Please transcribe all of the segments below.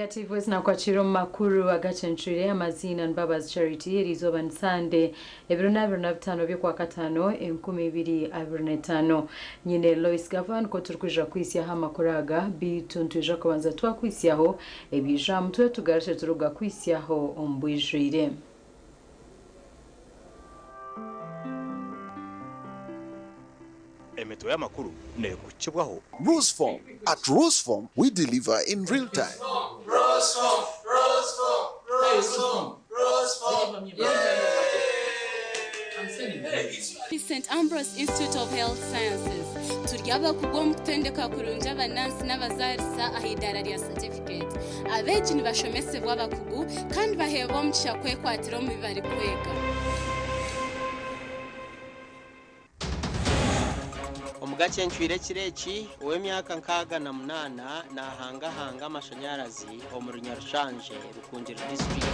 TV nakwakira omu makuru agacencwire. Amaziina ni Mbabazi Charity. Eriizooba ni Sande, ebiro n'abiri na bitaano by'Okwakataano, 2025. Nyine Lois Gava nikwo turikwija kuhitsyaho amakuru aga, beitu nitwija kubanza twakuhitsyaho ebiija aha mutwe tugarukye turikugakuhitsyaho omu bwijwire. Emitwe y'amakuru neekukibwaho. Rusform. At Rusform, we deliver in real time. St Ambrose Institute of Health Sciences turi abakugu omu kutendeka kurungi abanansi n'abazaarisa aha idaara rya certificate. Abeegi nibashomesibwa abakugu kandi baheebwa omugisha kwekwatira omu bi barikwega. Omu gacencwire ekiro eki, ow'emyaka 68 naahangahanga amashanyarazi omuri Nyarushanje, Rukungiri disiturikiti.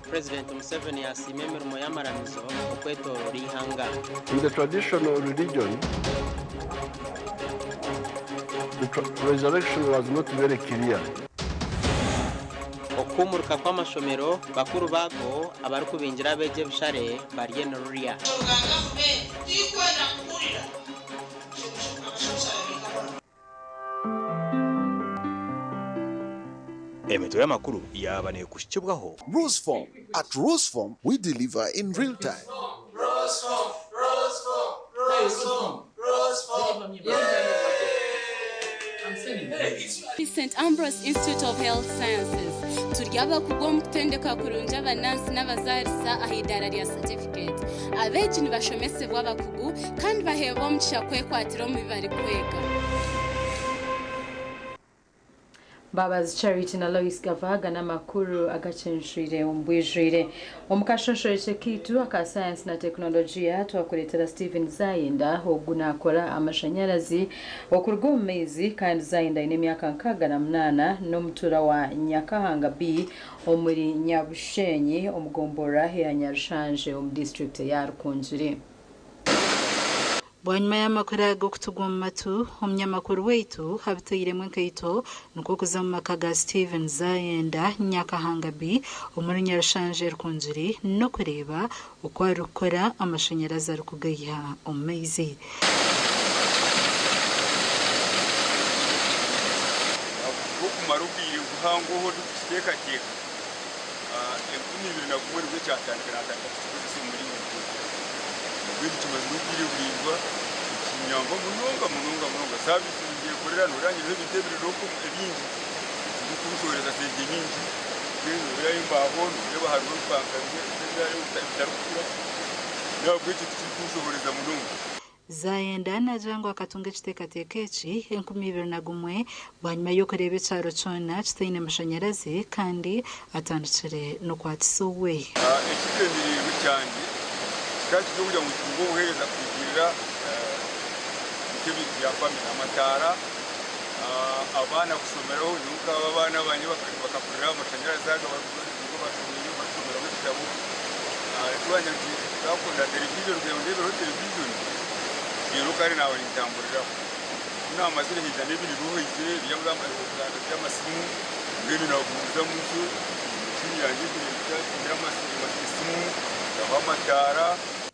Purezidenti Museveni yasiima emirimo y'amaramizo okwetoorora eihanga. In the traditional religion, the resurrection was not very clear. Okuhuumurika kw'amashomero, bakuru baago abarikubingira abeegi ebishare bari enirurya. Emitwe y'amakuru yaaba neekuhikibwaho. Rusform. At Rusform, we deliver in real time. St Ambrose Institute of Health Sciences turi abakugu omu kutendeka kurungi abanansi n'abazaarisa aha idaara rya certificate. Abeegi nibashomesibwa abakugu kandi baheebwa omugisha kwekwatira omu bi barikwega. Mbabazi Charity na Lois Gava aga n'amakuru agacencwire omu bwijwire. Omu kashonshorekye kaitu aka sayansi na tekinologiya twakureetera Steven Zayenda. Ogu naakora amashanyarazi okuruga omu maizi, kandi Zayenda aine emyaka 68, n'omutuura wa Nyakahanga B omuri Nyabushenyi omu gomborora ya Nyarushanje omu disiturikiti ya Rukungiri. Bwanyima y'amakuru aga okutugwa omu matu, omunyamakuru waitu abitairemu enkaito nikwo kuza omu maka ga Steven Zayenda, Nyakahanga B omuri Nyarushanje, Rukungiri, n'okureeba oku arikukora amashanyarazi arikugaiha omu maizi. Okumara obwire buhangoho ndikukiteekateeka, 2001 nibwo kyatandika, natandika kukikozesa omu muringo nk'ogwo. Mbwenu kimazire obwire buraingwa nikinyamba munonga munonga munonga. Service ningyekorera, noreeba nyineho ebintu ebiriho ebingi ebirikunshohoreza sente nyingi. Mbwenu noreeba embaho, noreeba hariho ebipanka bitarikukura, nahabwekyo tikirikunshohoreza munonga. Zayenda naagira ngu akatunga ekiteekateeko eki 2001 bwanyima y'okureeba ekyaro kyona kitaine mashanyarazi kandi atandikire n'okwakisa owe. Ekigyendererwa kyangye kikaba kiri okugira ngu ntunge obuheereza kurugiirira nk'ebintu bya famire, amataara, abaana kushomeraho. Nyowe nk'abo abaana bangye bakakurira aha mashanyarazi aga, barikuba bashomeire barikushomeraho ekitabo. Twakunda television kugira ngu ndeebereho television, reero kare naaba nintamburiraho. Ku naamazire haija n'ebiriho haizire eby'amasimu, mbwenu naagumizamu ntyo, mashini yangye ngira esimu, ntaho amataara.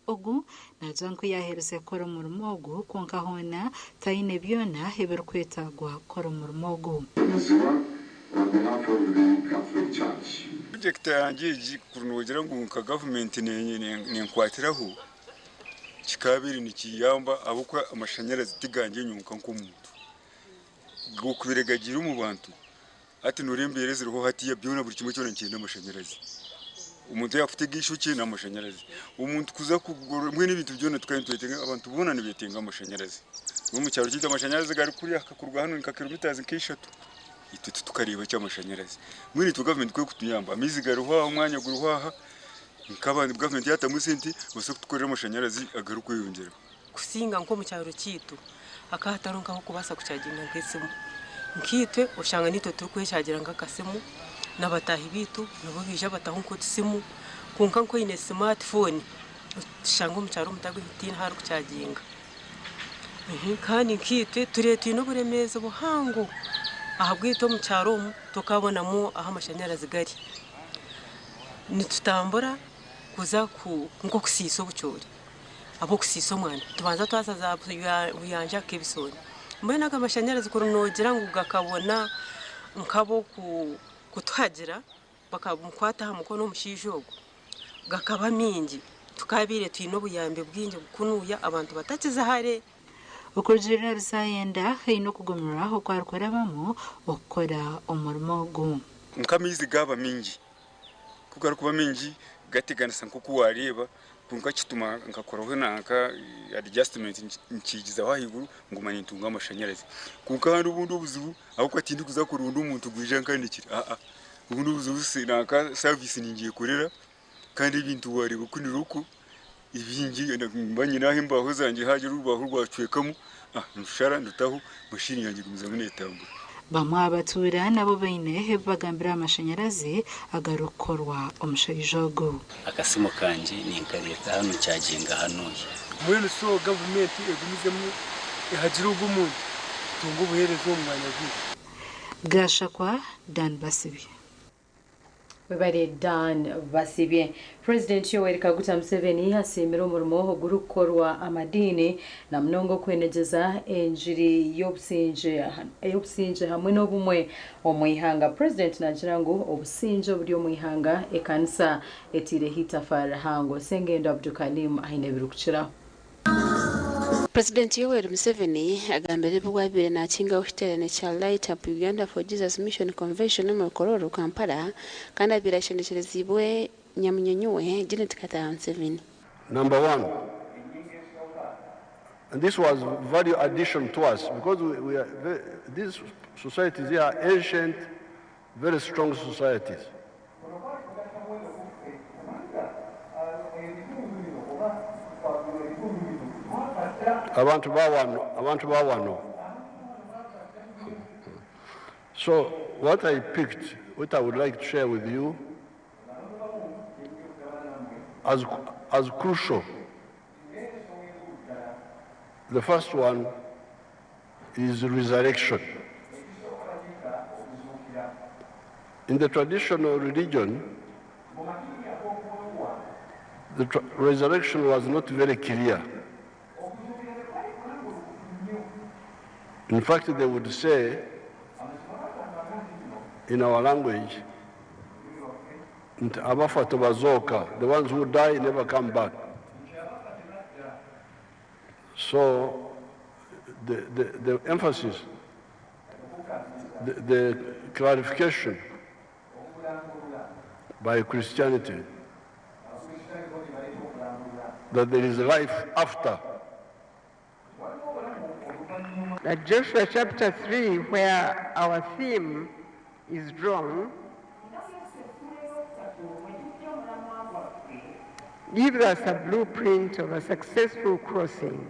Ogu naagira ngu ku yaaherize kukora omurimo ogu, kwonka hoona taine byona ebirikwetaagwa kukora omurimo ogu. On behalf of the Catholic Church. Purojekiti yangye egi kuri noogira ngu nka gavumenti nenkwatiraho, kikaabaire nikiyamba ahabw'okuba amashanyarazi tigangye nyonka nk'omuntu. Okubaire gagiire omu bantu, hati nooreeba embeera eziriho hatiiya byona buri kimwe kyona nikyenda amashanyarazi. Omuntu yaaba kutega eishokye n'amashanyarazi, omuntu kuza kugura mbwenu ebintu byona tukaba nitwetenga, abantu boona nibetenga amashanyarazi. N'omu kyaro kyaitu amashanyarazi gari kuriya kuruga hanu nka kilometres nk'ishatu. Itwe titukareeba eky'amashanyarazi. Mbwenu itwe gavumenti ku erikutuyamba, amaizi gariho aha, omwanya guriho aha, nk'abantu gavumenti yaatamu esente ebaase kutukorera amashanyarazi agarikweyongyeraho. Kusinga nk'omu kyaro kyaitu hakaba hatariho nk'ah'okubaasa kucaginga nk'esimu. Nkaitwe oshanga naitwe turikwekyagira nk'akasimu, na bataahi baitu nabo baija bataho nk'otusimu, kwonka nk'oine smartphone oshanga omu kyaro omutaahi tihaine ahu arikukyaginga. Kandi nkaitwe turiyo twine oburemeezi buhango ahabwaitu omu kyaro omu tokabonamu ahu amashanyarazi gari. Nitutambura kuza nk'okusiisa obucoori ahabw'okusiisa omwani tubanza twaza za Buyanja Kebisoni. Mbwenu aga amashanyarazi kuri noogira ngu gakabona nk'ab'okutuhagira bakamukwata aha mukono omushaija ogwo gakaba maingi tukabaire twine obuyambi bwingi kunuuya abantu batakiza hare. Okurugiirira ahari Zayenda, haine okugumirwa oku arikurabamu okukora omurimo ogu. Nk'amaizi gaaba maingi, ku garikuba maingi gateganisa nk'oku waareeba, kwonka kituma nkakoraho nanka adjustment nkiigizaho ahaiguru nguma nintunga amashanyarazi. Kwonka ahandi obundi obuzibu ahabw'okuba tindikuza kuronda omuntu ngu aije ankanikire aa, obundi obuzibu nanka service ningyekorera kandi ebintu waareeba ku niri oku ebingi nimba nyine aho embaho zangye haagira orubaho rwacwekamu ndushara ndutaho mashini yangye egumizamu neetambura. Bamwe aha batuura nabo baine ebi bagambire aha mashanyarazi agarikukorwa omushaija ogu. Akasimu kangye ninkareeta hanu nkyaginga hanuya. Mbwenu so gavumenti egumizemu ehagire ogu omuntu tutunge obuheereza omu mwanya gwaitu. Gashakwa Dan Basibye. Webare Dan Basibye. Purezidenti Yoweri Kaguta Museveni asiimire omurimo ogurikukorwa amadiini na munonga okwenegyeza engiri y'obusingye hamwe n'obumwe omu ihanga. Purezidenti naagira ngu obusingye oburi omu ihanga ekanisa eteireho eitafaari rihango. Sengendo Abdukalim aine ebirikukiraho. Purezidenti Yoweri Museveni agambire ebi obu abaire nakingaho ekiteerane kya Light Up Uganda for Jesus Mission Convention omuri Kololo, Kampala kandi abaire ashendekyereziibwe nyamunyonyi we, Janet Kataaha Museveni. Number one, and this was value addition to us because we, we are very, these societies here are ancient, very strong societies. Abantu bawano, abantu bawano. So what I picked, what I would like to share with you as, as crucial, the first one is resurrection. In the traditional religion, the resurrection was not very clear. In fact, they would say, in our language, nti abafa tebazooka, the ones who die never come back. So the, the, the emphasis, the, the clarification by Christianity that there is life after. That Joshua chapter 3, where our theme is drawn, gives us a blueprint of a successful crossing.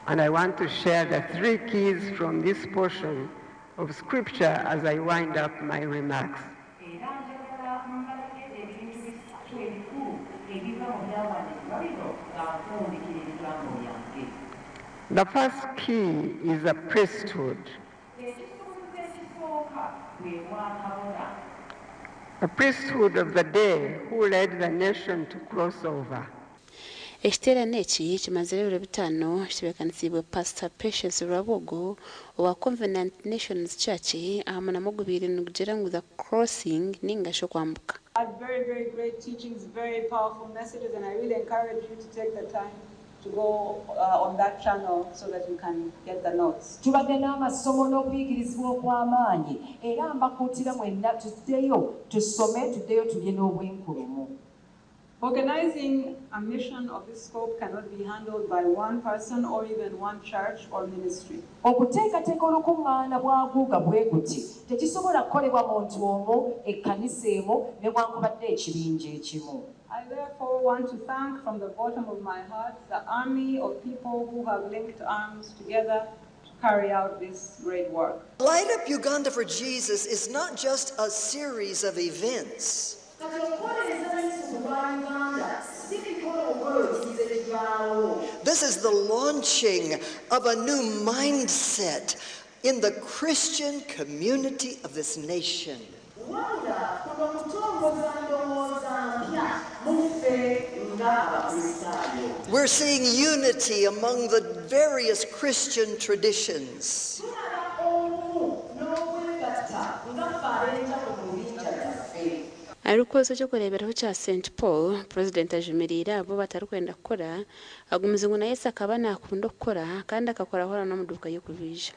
And I want to share the three keys from this portion of scripture as I wind up my remarks. The first key is a priesthood. A priesthood of the day who led the nation to cross over. Ekiteerane eki kimazire ebiro bitaano kitebeekanisiibwe Pasita Patience Rwabwogo owa Covenant Nations Church aha munama ogubaire nigugira ngu The Crossing ninga shi okwambuka. Had very, very great teachings, very powerful messages, and I really encourage you to take the time to go on that channel so that you can get the notes. Tubadde n'amasomo n'okuyigirizibwa okw'amaanyi era mbakuutira mwenna tuddeyo tusome tuddeyo tulye n'obwenkulumu. Organizing a mission of this scope cannot be handled by one person or even one church or ministry. Okuteekateeka olukuŋŋaana bwaguuga bwe guti tekisobola kukolebwa muntu omu, ekkanisa emu newankubadde ekibinja ekimu. I therefore want to thank from the bottom of my heart the army of people who have linked arms together to carry out this great work. Light Up Uganda for Jesus is not just a series of events. This is the launching of a new mindset in the Christian community of this nation. We're seeing unity among the various Christian traditions. Arikukozesa ekyokureeberaho kya St Paul, Purezidenti ajumiriire abo abatarikwenda kukora, agumize ngu na Yesu akaba nakunda okukora kandi akakora hoona n'omuduuka y'okubaija.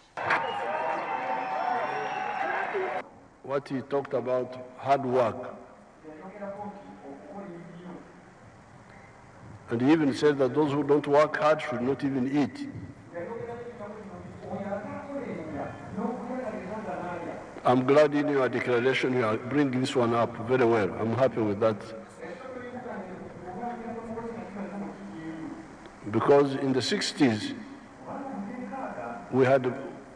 What he talked about hard work. And he even said that those who don't work hard should not even eat. I'm glad in your declaration you are bringing this one up very well. I'm happy with that. Because in the 60s, we had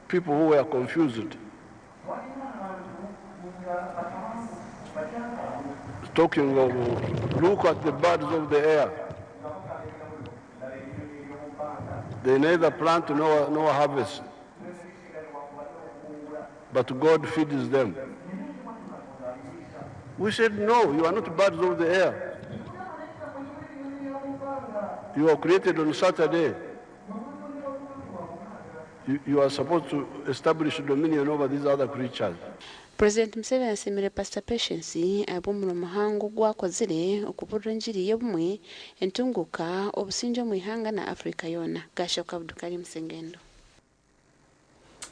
people who were confused. Talking of, look at the birds of the air. They neither plant nor harvest, but God feeds them. We said, no, you are not birds of the air. You are created on Saturday. You are supposed to establish dominion over these other creatures. Purezidenti Museveni asiimire Pastor Patience ahabw'omurimo muhango ogu akozire okuburira engiri y'obumwe, entunguuka, obusingye omu ihanga na Africa yoona. Gashoka Abdukarim Sengendo.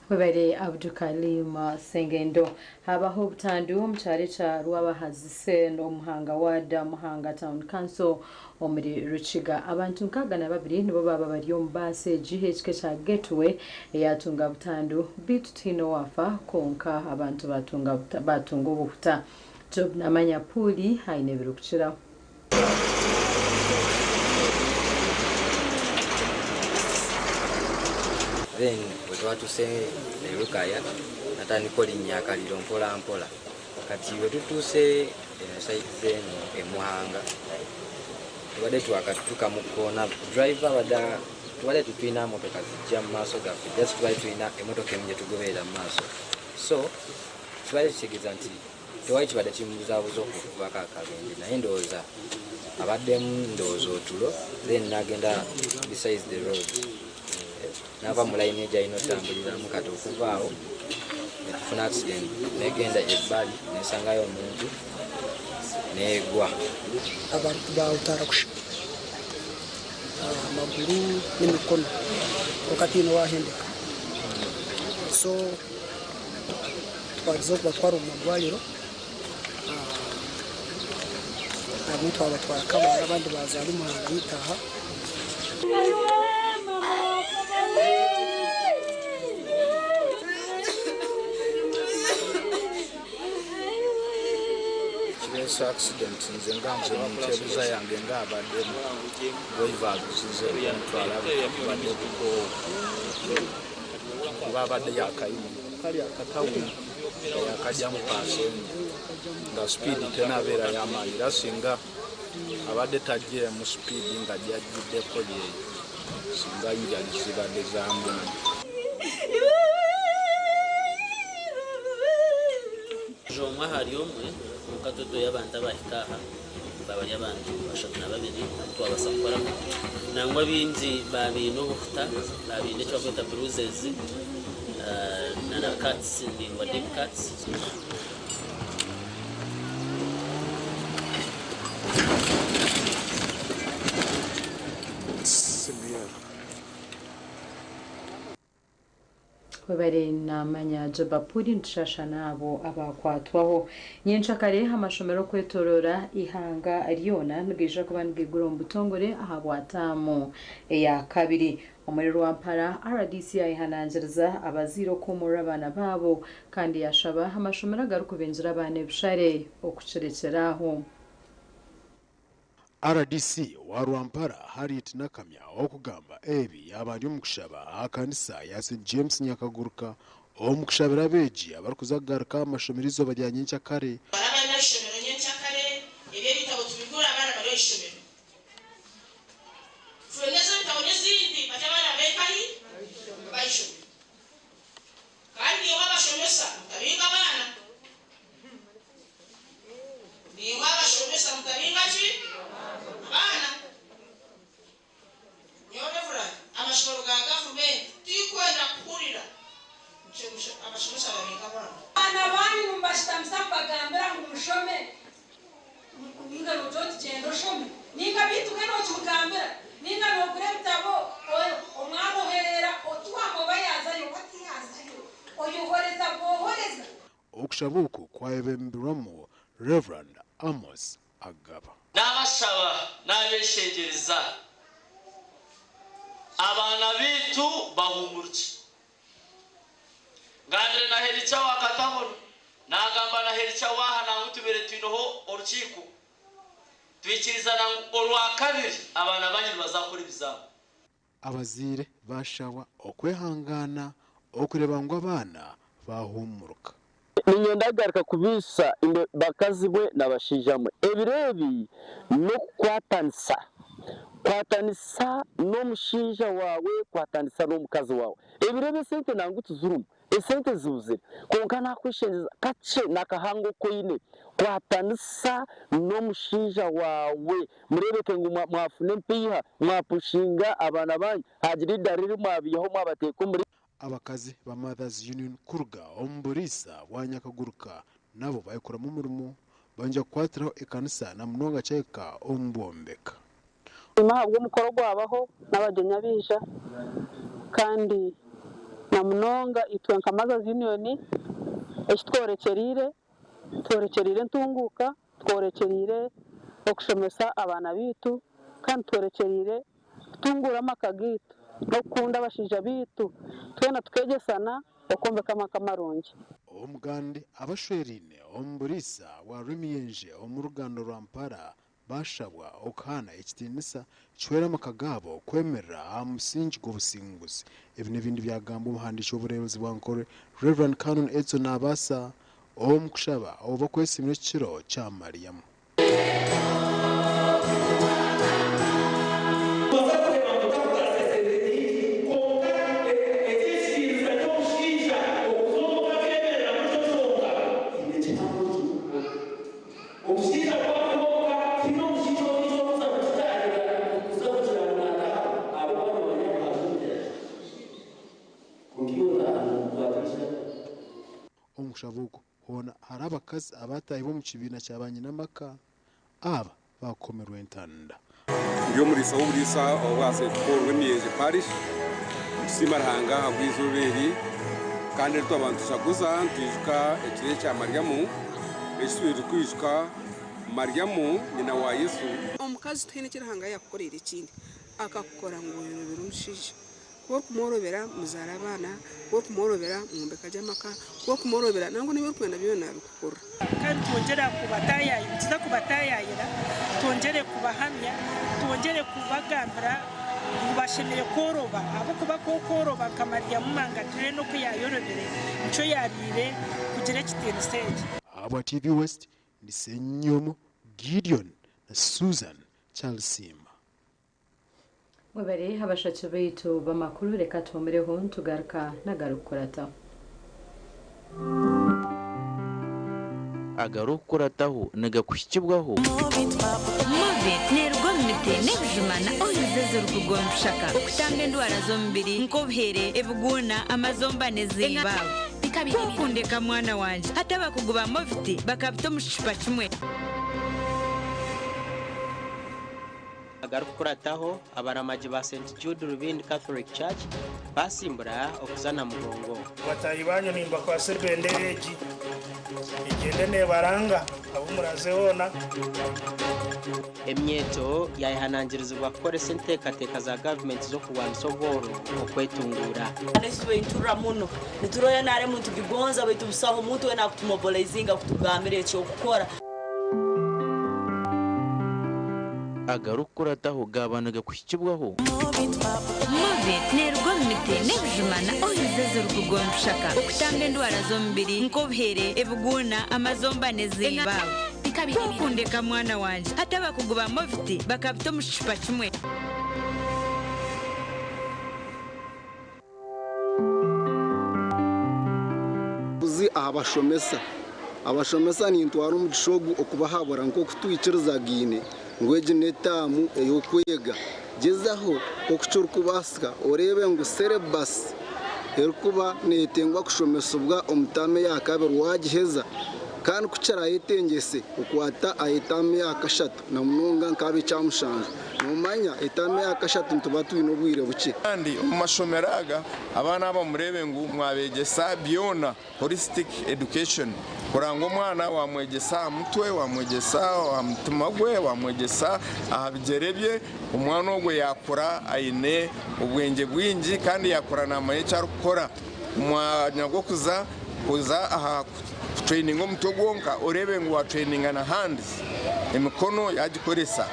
Webare Abdukalim Sengendo. Habaho obutandu omu kyaro ekya Rwabahazise n'omuhanga ward Muhanga Town Council omuri Rukiga. Abantu 62 nibo baba bari omu baasi egi ekika ekya Gateway eyatunga butandu beitu tihaine owaafa kwonka abantu batunga obuhuta. Job Namanya Puuli aine ebirikukiraho. Then bwetwatuse e Lukaya natandika olinnya akaliro mpola mpola. Kati bwetutuuse eno side z'eno e Muhanga tubadde twakatutuka mu kkoona, driver abadde tubadde tetulina motoka zijja mu maaso gaffe, just tubadde tulina emmotoka emu gye tugoberera mu maaso. So kibadde kitegeeza nti tewali kibadde kimubuzaabuza okuvaako akabenje, naye ndowooza abaddemu ndowooza otulo, then n'agenda besides the road n'ava mu layini gy'alina otambuliramu. Kati okuva awo netufuna accident negenda ebbali nesangayo omuntu negwa. Abantu bawutara kusha amaguru n'emikono konka tihaine owahendeka. So twagize okubatwara omu marwariro, abamwe twabatwara Kabale abandi bazaara Muhanga yitaha. Kireese accident nze nga nze mu nteebuza yange ng'abaddemu driver aguzize omutwala abadde bukoowu kuba abadde yakayimira kali akatawuni yakajjamu paasi emu nga sipiidi tenabeera y'amaanyi era singa abadde tajjeemu sipiidi nga gy'ajjiddeko yeeyo singa injuries zibadde z'amaanyi. Omwe ahari omwe kwonka twetwire abantu abahika aha baba bari abantu 32 twabasa kukoraho nangwa bingi babiine obuhuta babiine eki barikweta bruises na cuts ningwa deep cuts. Webare namanya Jabapuri nitushasha n'abo abakwatwaho. Nyenkyakare amashomero okwetorora ihanga ryona nigaija kuba nigaigura omu butongore aha bwataamu eya kabiri. Omuri Rwampara, RDC yayehanangiriza abazaire okuhumurira abaana baabo kandi yashaba amashomero agarikubingira abaana ebishare okukirekyera aho. RDC owa Rwampara Harriet Nakamya okugamba ebi yaaba ari omu kushaba aha kanisa ya St James Nyakaguruka omu kushabira abeegi abarikuza kugaruka aha mashomero eizooba rya nyenkyakare. Abaana b'eishomero nyenkyakare Okushaba oku kwayebembirwamu Rev. Amos Agaba. Naabashaba naabeeshengyereza, abaana baitu bahuumurukye. Ngambire na Herica wa Katabono, naagamba na Herica w'aha nangwa tubaire twineho orukiiko, twikirizana ngu Orwakabiri abaana banyu nibaza kukora ebizaamu. Abazaire baashabwa okwehangaana okureeba ngu abaana baahuumuruka. Niinyenda kugaruka kubaijusya imwe bakazi mwe na bashaija mwe, ebiro ebi n'okukwatanisa. Kwatanisa n'omushaija waawe, kwatanisa n'omukazi waawe. Ebiro ebi esente nangwa tizirimu, esente zibuzire, kwonka naakweshengyereza kakye n'akahango oku oine, kwatanisa n'omushaija waawe mureebeke ngu mwafuna empiiha, mwapushinga abaana baanyu, haagira eidaara eri mwabaihaho mwabateeka omuri. Abakazi ba Mothers Union kuruga omu buriisa bwa Nyakaguruka nabo bayekuramu omurimo bangya kukwatiraho ekanisa na munonga kyahika omu bwombeka. Nyuma ahabw'omukoro ogwabaho n'abagyenyi abaija kandi na munonga itwe nka Mothers Union eki tworekyereire, tworekyereire entunguuka, tworekyereire okushomesa abaana baitu kandi tworekyereire kutunguura amaka gaitu n'okukunda abashaija baitu twena tukegyesana okwombeka amaka marungi. Omugande abashweraine omu buriisa bwa Rwemiyenje omu ruganda rwa Mpara baashabwa okuhaana ekitiinisa kihwere amaka gaabo kwemerera aha musingi gw'obusinguzi. Ebi n'ebindi byagambwa omuhandiiki w'obureeberezi bwa Nkore, Rev. Canon Edson Nabaasa omu kushaba obu bakwesiimira ekiro kya Mariamu. Omu kushaba oku hoona hariho abakazi abaataahibwe omu kibiina kya baanyinamaka aba baakomerwa entanda. Ndi omuriisa w'oburiisa obwa St Paul Rwemiyenje Parish. Nitusiima Ruhanga ahabw'eizooba eri kandi eri twaba nitujaguza nitwijuka ekiro ekya Mariamu eki tubaire turikwijuka Mariamu nyina wa Yesu. Omukazi tihaine eki Ruhanga yaakukoreire ekindi, akakukora ngu oyorobere omushaija. Ku orikumworobera muzaara abaana, ku orikumworobera mwombeka gye amaka, ku orikumworobera nangwa n'ebi orikwenda byona abikukorera. Kandi twongyere kubataayaayira, nituza kubataayaayira twongyere kubahamya, twongyere kubagambira ngu bashemereire kworoba ahabw'okuba ku okworoba nka Mariamu Mangaturene oku yaayorobire nikyo yaabaire kugira ekitiinisa eki. Ahabwa TV West, ndi Ssenyomo Gideon na Susan Kyalisiima. Mwebare abashaki baitu b'amakuru reka tuhumireho nitugaruka n'agarikukurataho. Agarikukurataho nigakuhikibwaho. Movit neeruga omu miti n'ebijuma na oils ezirikugwa omu bishaka okutamba endwara z'omubiri nk'obuhere, ebiguuna, amazomba n'ezimba. Ku okundeka mwana wangye, hati abakugu ba Movit bakabita omu kicupa kimwe. Agarikukurataho, abaramagi ba St Jude Rubindi Catholic Church basimbura okuza Namugongo. Bataahi baanyu nimbakwatsa ebendera egi, egyende neebaranga ahu muraaze hoona. Emyeto yayehanangirizibwa kukoresa enteekateeka za gavumenti z'okurwanisa obworo okwetunguura. Naitwe niturra muno, nituroya nrm nitugigonza baitu busaho muntu wena akutumobolaizinga kutugambira eky'okukora. Agarikukurataho gaaba nigakuhikibwaho. Movit neeruga omu miti n'ebijuma na oils ezirikugwa omu bishaka okutamba endwara z'omubiri nk'obuhere, ebiguuna, amazomba n'ezimba. Ku okundeka mwana wangye, hati abakugu ba Movit bakabita omu kicupa kimwe. Obuhabuzi aha bashomesa. Abashomesa nintwara omugisha ogu okubahabura nk'oku twikirizagaine ngu egi n'etaamu ey'okwega. Gyezaho oku kirikubaasika oreebe ngu serebasi erikuba neetengwa kushomesibwa omu taamu eya kabiri waagiheza. Kandi ku kirayetengyese okwata aha etaamu eya kashatu na munonga nk'ab'ekyamushanju, noomanya etaamu eya kashatu nituba twine obwire bukye. Kandi omu mashomero aga, abaana aba mureebe ngu mwabeegyesa byona, holistic education, kureba ngu omwana wamwegyesa aha mutwe, wamwegyesa aha mutima gwe, wamwegyesa aha bigyere bye, omwana ogwo yaakura aine obwengye bwingi kandi yaakura naamanya eki arikukora. Omu mwanya gw'okuza kuza aha kutureyininga omutwe gwonka, oreebe ngu waatureyininga na hands, emikono yaagikoresa.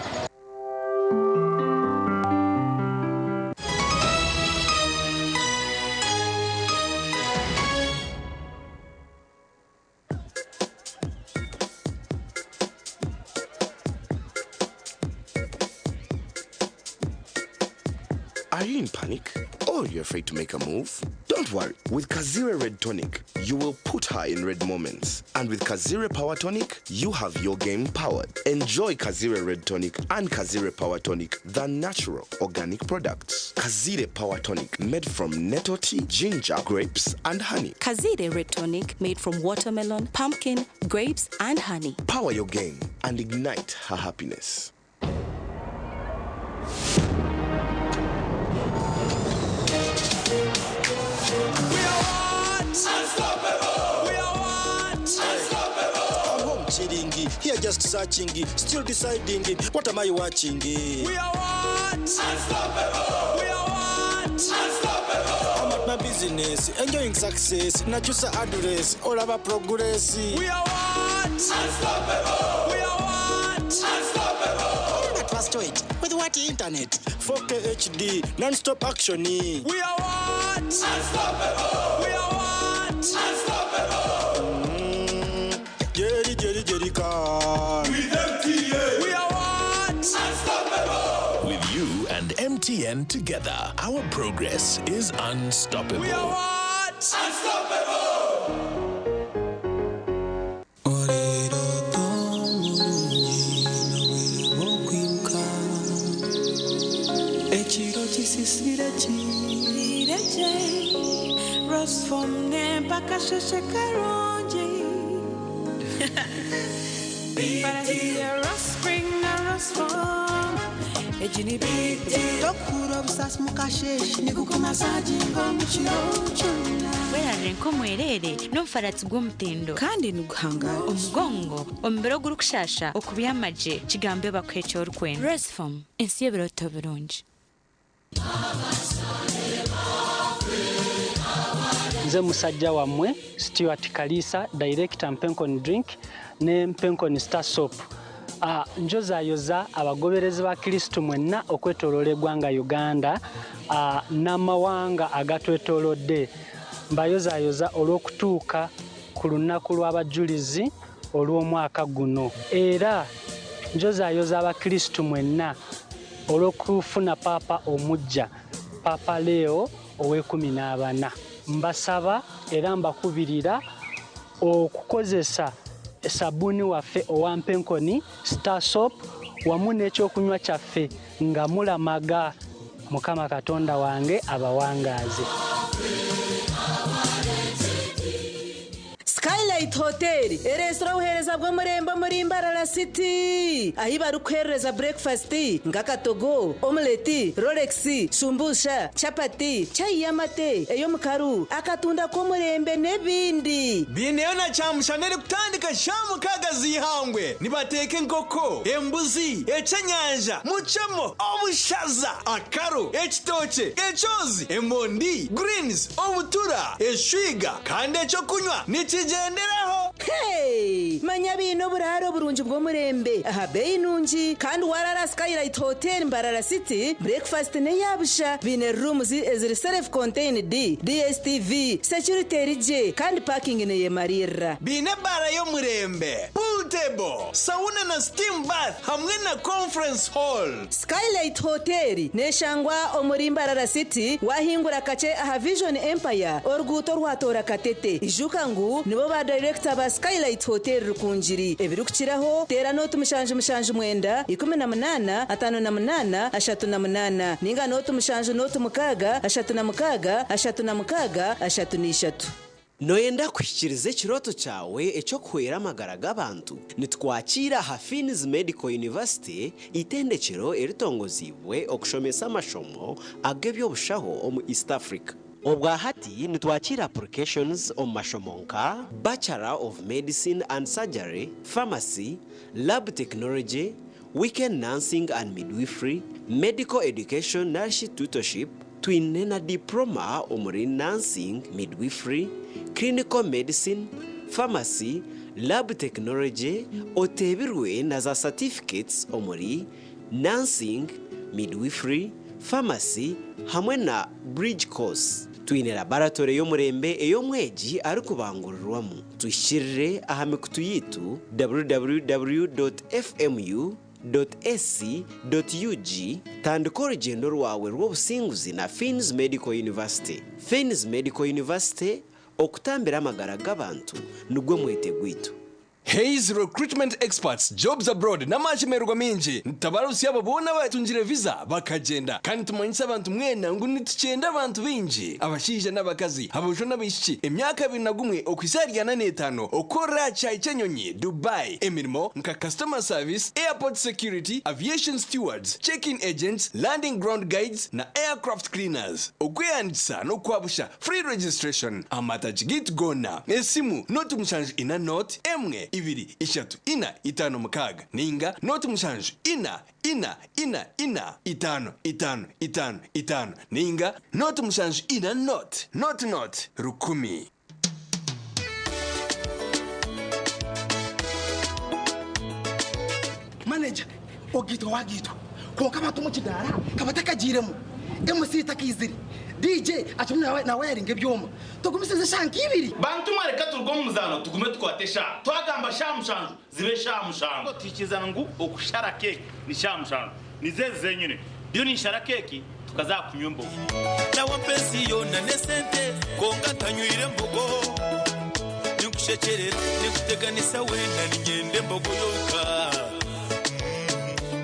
Are you in panic? Or you're afraid to make a move? Don't worry. With Kazire Red Tonic, you will put her in red moments. And with Kazire Power Tonic, you have your game powered. Enjoy Kazire Red Tonic and Kazire Power Tonic, the natural organic products. Kazire Power Tonic, made from nettle tea, ginger, grapes, and honey. Kazire Red Tonic made from watermelon, pumpkin, grapes, and honey. Power your game and ignite her happiness. Unstoppable! We are what? Unstoppable! I'm home chilling, here just searching, still deciding, what am I watching? We are what? Unstoppable! We are what? Unstoppable! I'm at my business, enjoying success, nachusa address, all about progress. We are what? Unstoppable! We are what? Unstoppable! But first wait, with what internet? 4K HD, non-stop action. We are what? Unstoppable! We are what? Unstoppable! Jerry, Jerry, Jerry, car. With MTN! We are what? Unstoppable! With you and MTN together, our progress is unstoppable. We are what? Unstoppable! Ekiro kisisire kireje Rosfom mpaka sheshe karungi Barahiye Rospring na Rosfom Ejini biti Tokura obusasi mukasheshe nikukumasaginga omukiro kyona werarire nk'omwerere n'omufaratsi gw'omutindo kandi niguhangara omugongo omubiri ogurikushasha okubyamagye kigambe bakuha eki orikwenda resfom ensi y'ebiroto birungi Nze musajja wammwe Stuart Kalisa, director Mpenkoni Drink ne Mpenkoni Star Soap. Ah, njozayoza abagoberezi ba Kristo mwenna okwetoloola eggwanga Uganda ah, n'amawanga agatwetoolodde. Mbayozayoza olw'okutuuka ku lunaku lw'abajulizi olw'omwaka guno. Era njozayoza abakristu mwenna olw'okufuna paapa omuggya, Paapa Leo ow'ekumi n'abana. Mbasaba era mbakubirira okukozesa sabbuuni waffe owa Mpenkoni Star Soap wamu n'ekyokunywa kyaffe nga mulamaga. Mukama Katonda wange abawangaaze. Skylight Hotel ereesire obuheereza bw'omurembe omuri Mbarara City ahi barikuheereza breakfast nk'akatogo, omeleti, Rolex, shumbusha, chapati, chai y'amate, ey'omukaru, akatunda k'omurembe n'ebindi. Biineyo na kyamushana erikutandika shaaha mukaaga z'eihangwe. Nibateeka enkoko, embuzi, ekyenyanja, mucemo, obushaza, akaro, ekitookye, ekyozi, emondi, greens, obutura, eshwiga kandi ekyokunywa nikigyenderaho. Hey! Manya biine oburaaro burungi bw'omurembe aha beeyi nungi kandi warara Skylight Hotel Mbarara City breakfast n'eyabusha biine rooms eziri self contained DSTV security eri gye kandi parking neyemarira. Biine ebaara y'omurembe, pool table, sauna na steam bath hamwe na conference hall. Skylight Hotel neshangwa omuri Mbarara City wahingura kakye aha Vision Empire oruguuto rwatoora Katete. Ijuka ngu nibo ba director ba Skylight Hotel Rukungiri. Ebirikukiraho teera nooti 779 18 58 38 ninga nooti 7 nooti 6 36 36 33. Noyenda kuhikiiriza ekirooto kyawe eky'okuhwera amagara g'abantu? Nitwakiira aha Fiins Medical University, eitendekero eritongoziibwe okushomesa amashomo ag'eby'obushaho omu East Africa. Obwa hati nitwakiira applications omu mashomo nka, Bachelor of Medicine and Surgery, Pharmacy, Lab Technology, Weekend Nursing and Midwifery, Medical Education narishi Tutorship, Twine na Diploma omuri Nursing, Midwifery, Clinical Medicine, Pharmacy, Lab Technology, oteebirwe na za Certificates omuri Nursing, Midwifery, Pharmacy hamwe na Bridge Course. Twine Laboratory y'omurembe ei omwegi arikubangurirwamu. Tuhikirire aha mikutu yaitu www.fmu. Ac.ug Tandika orugyendo rwawe rw'obusinguzi na Fiins Medical University. Fiins Medical University, okutambira amagara g'abantu nigwo mwete gwaitu. Hays Recruitment Experts, Jobs Abroad n'amashemererwa maingi nitutabarutsya abo boona abatungire visa bakagyenda. Kandi nitumanyisa abantu mwena ngu nitukyenda abantu baingi, abashaija n'abakazi, aboojo n'abaishiki, emyaka 21 okuhitsya ahari 45 okukorera aha kishaayi ky'enyonyi, Dubai, emirimo nka Customer Service, Airport Security, Aviation Stewards, Check-in Agents, Landing Ground Guides na Aircraft Cleaners. Okwehandiikisa n'okwabusha, Free registration, Amatagi gaitu goona, esimu, 074 0 1 2 3 4 5 6 nainga 0 7 4 4 4 4 5 5 5 5 nainga 0 7 4 0 0 0 1000. Manager, ogaitwa wagaitwa kwonka abantu omu kidaara kabatakagiiremu, MC takaizire, DJ akirimu nawayaringa ebyoma, tugumisirize eshaaha nka ibiri. Bantu mwe reka turuge omu muzaano tugume tukwate eshaaha. Twagamba shaaha mushanju zibe shaaha mushanju. Tuhikirizana ngu okushara keeki ni shaaha mushanju. Nizo ezi zenyine. Ndiyo ninshara keeki tukaza aha kunywa embogo. Nawe mpa ensi yoona n'esente kwonka ntanywire mbogo. Ninkushekyerera, ninkuteganisa weena niinyenda embogo yonka.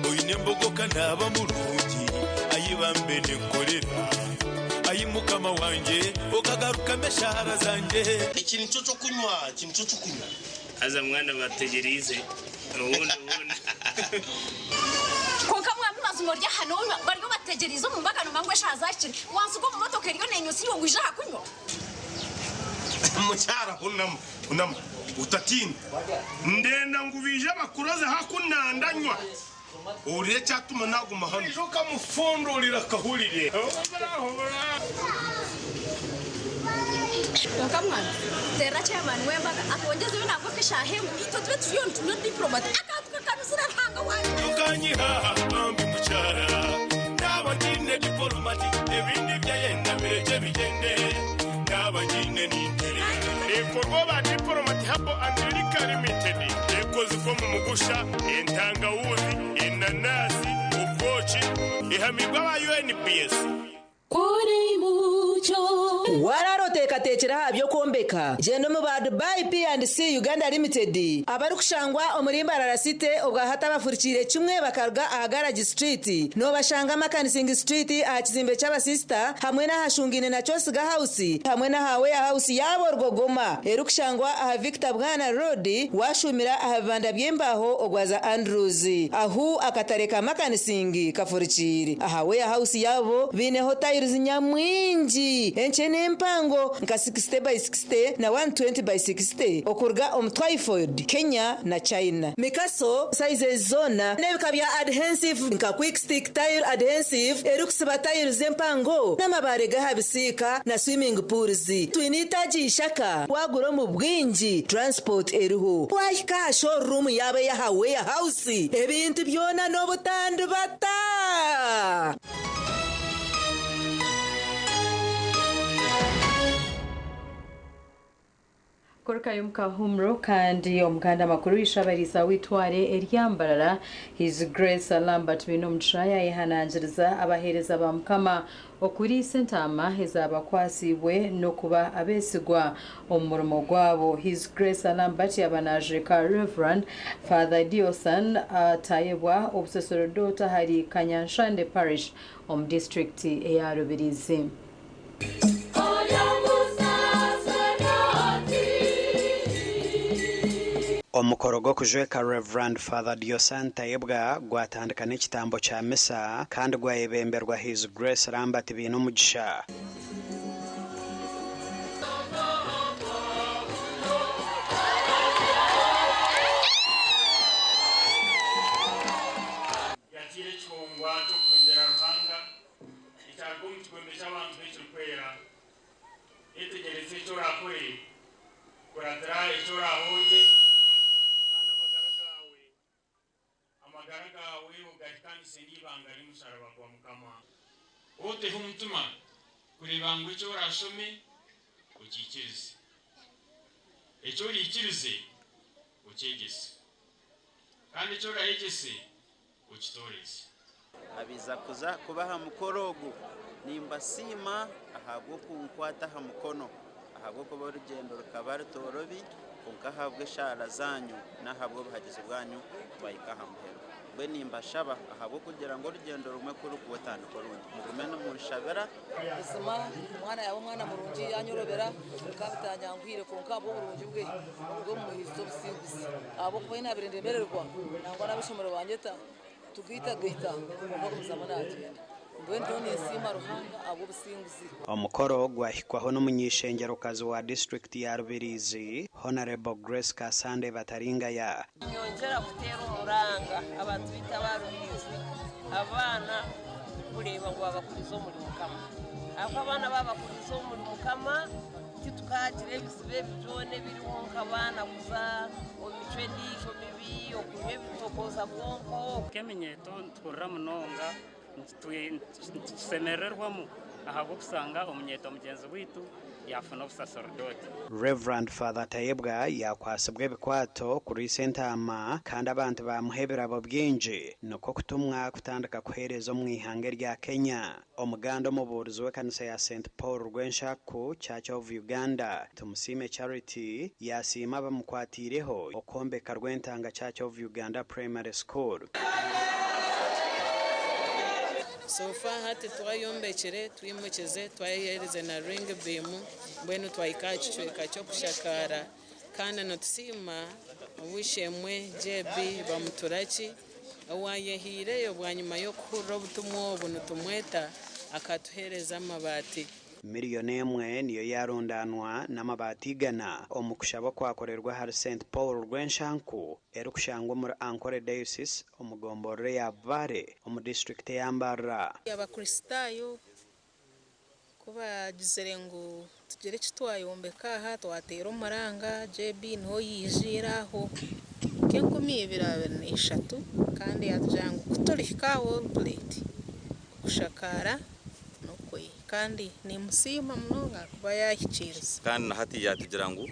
Oine embogo ka naaba murungi, ai bambe ninkukorera. Ai Mukama wangye, okagarukamu eshaara zangye. Eki nikyo ky'okunywa, eki nikyo ky'okunywa. Haza mwana bategyereize obundi obundi. Kwonka mwami mazima ori aha nonywa bariyo bategyereize omu mbaga nomanya ngu eshaaha zahikire wansiga omu motoka eriyo nenywa iwe ngu ija aha kunywa. Mukyara hunama, hunama, otatiina. Ndenda ngu baije bakuroze haku nandanywa. Ohurire ekyatuma naguma hanu. Oija okamufundurira akahurire. Kwonka mwana, teerera chairman w'embaga atwongyezeyo nangwa nk'eshaaha emwe itwe tube turiyo nitunywa diplomat akantu kakanuzire Ruhanga wangye. Okanyiha aha bambi mukyara Naaba ngiine dipolomati Ebindi byayenda birekye bigyende Naaba ngiine nintere. Ekorwa aba Diplomat Herbal and Liquor Limited. Ekozirwe omu mugusha, entangawuzi, enanasi, obwoki. Ehamiibwe aba UNBS. Waaraara oteekateekire aha by'okwombeka? Gyenda omu ba Dubai P&C Uganda Limited abarikushangwa omuri Mbarara City obwa hati abafurikiire kimwe bakaruga aha Garage Street. Noobashanga Makanising Street aha kizimbe ky'abasisita hamwe n'ahashungaine na Kyosiga House hamwe n'aha Warehouse yaabo Rwogoma erikushangwa aha Victor Bwana Road waashuumira aha bibanda by'embaaho ogwaza Andrews ahu akatare ka Makanising kafurikiire. Aha Warehouse yaabo baineho tiles nyamwingi enkye n'empango nka 60 by 60 na 120 by 60 okuruga omu Twyford, Kenya na China. Mikaso sizes zoona n'ebika bya adhensive nka Quick Stick Tile Adhensive erikusiba tiles empango n'amabaare g'aha bisiika na swimming pools. Twine eitaagi ishaka waagura omu bwingi transport eriho. Waahika aha showroom yaabo ey'aha Warehouse ebintu byona n'obutandibata. Kurukayo omu kahuumuro kandi omuganda makuru Ishaabariisa w'eitware erya Mbarara, His Grace Lambert Bainomugisha yaayehanangiriza abaheereza ba Mukama okuriisa entaama ezaabakwasiibwe n'okuba abeesigwa omu murimo gwabo. His Grace Lambert yaaba naajurika Rev. Father Diosan Tayebwa obusaserodooti ahari Kanyanshande Parish omu disiturikiti eya Rubirizi. Omukoro gw'okujweka Rev. Father Diosan Tayebwa gwatandika n'ekitambo kya misa kandi gwayebemberwa His Grace Lambert Bainomugisha. Yakiire ekihongwa ky'okuhongyera Ruhanga, ekyaruga omu kigombe ky'abantu b'ekirikwera. Yetegyereze eki oraakore, kuratira eki oraahongye, kandi amagara gaawe ogahikaanise n'eibanga ry'omusharaba gwa Mukama. Oteho omutima kureeba ngu eki oraashome okiikirize, eki oraikirize okyegyese, kandi eki oraayegyese okitooreze. Abiza kuza kuba aha mukoro ogu nimbasiima ahabw'okunkwata aha mukono ahabw'okuba orugyendo rukaba rutoorobi kwonka ahabw'eshaara zaanyu n'ahabw'obuhagizi bwanyu twahika aha muheru. Mbwenu nimbashaba ahabw'okugira ngu orugyendo rumwe ku rurikuba otandika orundi, mugume nimunshabira. Buzima omwana yaaba omwana murungi yanyorobera bikaba bitanyanguhire kwonka ahabw'oburungi bwe nibwo bumuhiize obusinguzi ahabw'okuba ahi naabaire ndemererwa nangwa n'ab'eishomero banyeta tugaitagaita kwonka agumizamu naagyenda. Mbwenu nyowe ninsiima Ruhanga ahabw'obusinguzi. Omukoro gwahikwaho n'omuny'eishengerokazi wa disiturikiti ya Rubirizi, Honarebo Grace Kasande Bataringaya. Ninyongyera kuteera omuranga abantu baitu aba Rubirizi abaana kureeba ngu babakuriza omuri Mukama. Ahakuba abaana babakuriza omuri Mukama titukagira ebizibu ebi byona ebiriho nk'abaana kuza omu micwe endiijo mibi, okunywa ebitokooza bwonko. Nk'eminyeeto nituhurira munonga Nitukisemerererwamu ahabw'okusanga omunyeeto mugyenzi waitu yaafuna obusaserdooti. Rev. Father Tayebwa yaakwatsibwa ebikwato kuriisa entaama kandi abantu baamuha ebirabo bingi nikwo kutumwa kutandika kuheereza omu ihanga erya Kenya. Omuganda omubuurizi w'ekanisa ya St Paul Rwenshaku Church of Uganda, Tumusiime Charity yaasiima abamukwatiireho okwombeka Rwentanga Church of Uganda Primary School. So far hati twayombekire, twimukize, twayeherize na ring beam, mbwenu twahika aha kicweka ky'okushakaara kandi nitusiima ow'eishe-emwe JB Bamuturaki owayehaireyo bwanyima y'okuhurira obutumwa obu nitumweta akatuheereza amabaati. Miriyoni emwe niyo yaarundaanwa n'amabaati igana omu kushaba okwakorerwa ahari St Paul Rwenshanku erikushangwa omuri Ankole Diocese omu gomborora eya Bbaale omu disiturikiti eya Mbarara. Abakristaayo ku baagizire ngu tugire eki twayombeka aha, twateera omuranga, JB niho yaijiire aho nk'enkumi ibiri abiri na ishatu kandi yaatugira ngu ku turihika aha wall plate okushakaara n'okwe kandi nimusiima munonga ahakuba yaahikiiriza. Kandi na hati yaatugira ngu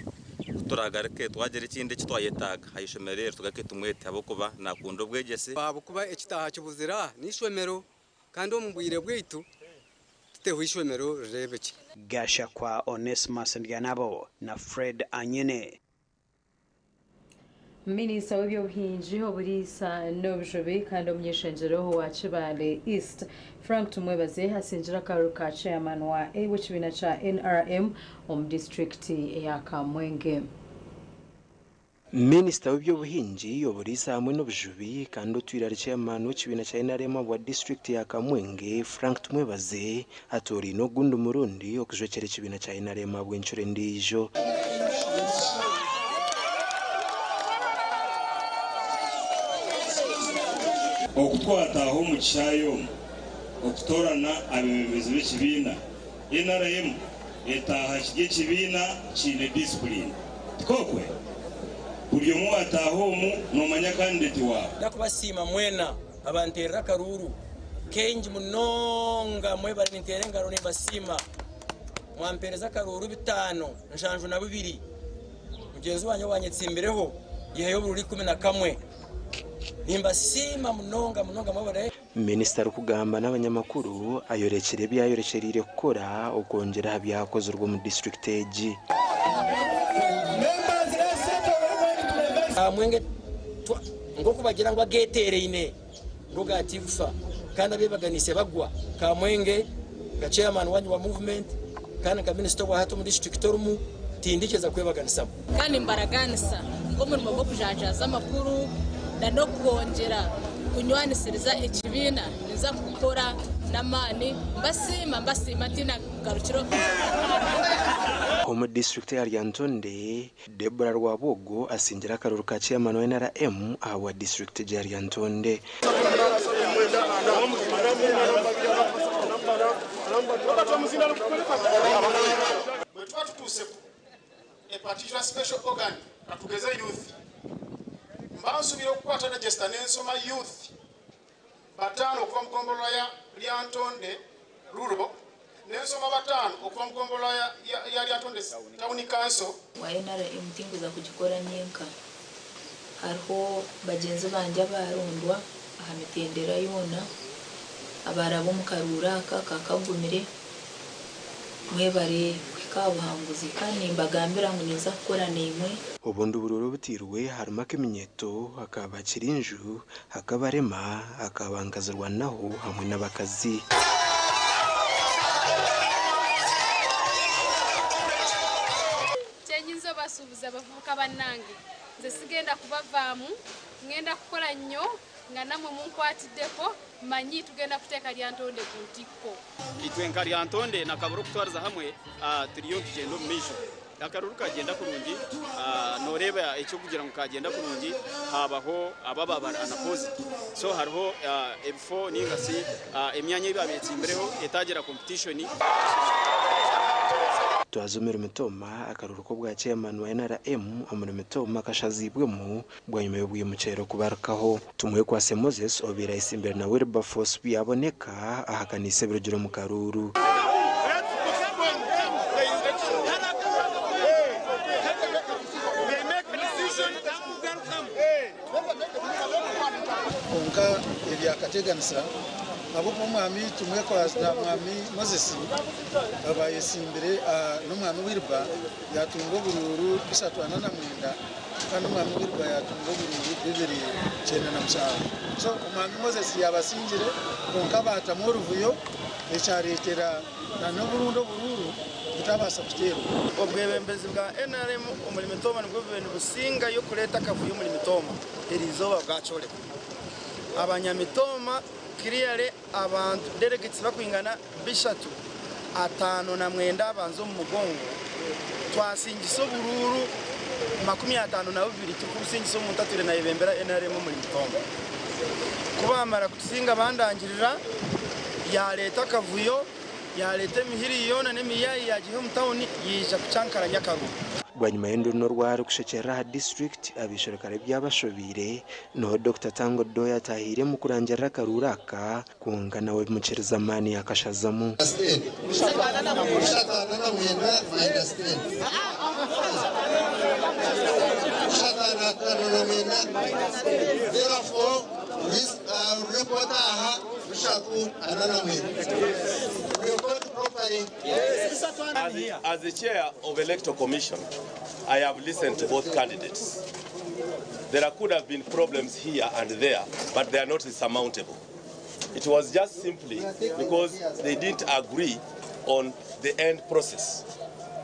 ku turaagaruke twagira ekindi eki twayetaaga aha ishomero eri tugaruke tumwete ahabw'okuba naakunda obwegyese. Ahabw'okuba ekitaaha kibuzire aha n'eishomero kandi omu bwire bwaitu tuteho eishomero rireebekye. Gashakwa Onesmus Ndyanabo na Fred Anyine. Minisita w'eby'obuhingi, oburiisa n'obujubi kandi omuny'eishengyero owa Kibaale East, Frank Tumwebaze asingire akaruru ka Chairman wa w'ekibiina kya NRM omu disiturikiti eya Kamwenge. Minisita w'eby'obuhingi, oburiisa hamwe n'obujubi kandi otwire ari Chairman w'ekibiina kya NRM ahabwa disiturikiti ya Kamwenge, Frank Tumwebaze atooraine ogundi murundi okujwekyera ekibiina kya NRM ahabw'encuro endiijo. Oku twataaha omu kishaayi omu okutoorana abeebembezi b'ekibiina, nrm etaaha kiri ekibiina kiine disipuriini. Tikokwe? Buri omwe owaataaha omu noomanya kandideti waawe. Ndakubasiima mwena abanteerera akaruuru kaingi munonga mwebare ninteera engaro nimbasiima mwampeereza akaruuru 572 mugyenzi wangye owanyetsimbireho yaihayo oburuuru 11 nimbasiima munonga munonga mwebare. Minisita arikugamba n'abanyamakuru ayorekire ebi ayorekyereire kukora okwongyera aha byakozirwe omu disiturikiti egi. Mwenge nk'oku bagira ngu ageeteeraine nigo gaatigufa kandi abeebaganiise bagwa. Kamwenge nka chairman waanyu wa movement kandi nka minisita obwa hati omu disiturikiti orimu tindikyeza kwebaganisamu. Kandi nimbaraganisa ngu Ahabw'omurimo gw'okujanjaaza amakuru n'okwongyera kunywanisiriza ekibiina, ninza kukora n'amaani mbasiima mbasiima ntaine bugarukiro. Omu disiturikiti ya Lyantonde, Deborah Rwabwogo asingire akaruru ka chairman wa NRM ahabwa disiturikiti egyo ya Lyantonde. Bwe tuba tutuuse ku a particular special organ katugeze youth, mba nsubira okukwata register nensoma youth bataano okuva mu gombolola ya Lyantonde Rural, nensoma bataano okuva mu gombolola ya Lyantonde Town Council. Bwa NRM tinkuza kugikora nyenka. Hariho bagyenzi bangye abarondwa aha mitendera yoona abaraba omu karuuru aka kakagumire. Mwebare kuhika aha buhanguzi kandi nimbagambira ngu ninza kukora naimwe. Obundi oburuuru obuteirwe harimu ak'eminyeeto, aka bakirinju, ak'abarema, aka bankazirwanaho hamwe n'abakazi. Kyenyinza obasuubuza bavubuka bannange, nze sigenda kubavaamu, ngenda kukora nnyo nga nammwe munkwatiddeko, mmanyi tugenda kuteeka Lyantonde ku ntikko. Itwe nka Lyantonde na Kabura okutwariza hamwe turiyo nitugyenda omu maisho. Akaruru kagyenda kurungi, noreeba eky'okugira ngu kagyenda kurungi habaho abo ababa bari unopposed. So hariho ebifo ninga shi emyanya ei babetsimbireho etagira competition. Twaza omuri Mitooma, akaruru k'obwa chairman wa NRM omuri Mitooma kashaziibwemu bwanyima y'obwimukyero kubarukaho. Tumwekwase Moses obaire ayetsimbire na Wilberforce Byaboneka ahakaniise ebirugire omu karuuru. Kwonka ebyakateganisa ahabw'okuba omwami Tumwekwase na mwami Moses abaayesimbire n'omwami Wilber yaatunga oburuuru 349 kandi omwami Wilber yaatunga oburuuru 297. So omwami Moses yaabasingire kwonka baatamu oruvuyo ekyareetera na n'oburundi oburuuru butabaasa kuteerwa. Obwebembezi bwa NRM omuri Mitooma nibwo bubaire nibusingayo kureeta akavuyo omuri Mitooma eriizooba bwakyoreka. Abanyamitooma clearly abantu delegates bakwingana 359 abanza omu mugongo twasingisa oburuuru 52 turikubusingisa omuntu atwire nayebembera NRM omuri Mitooma. Ku baamara kutusinga bandangirira yareeta akavuyo yareeta emihiri yoona n'emiyayi yagiiha omu tawuni yaija kucankaranya akaruru. Bwanyima y'enduru n'orwari kushekyerera aha disiturikiti, abaisherukare byabashobeire, niho Dokita Tanga Odoi ataahiire omu kurangirira akaruuru aka, kwonka nawe bimukiriza amaani yakashazamu. As the chair of Electoral Commission, I have listened to both candidates. There could have been problems here and there, but they are not insurmountable. It was just simply because they didn't agree on the end process.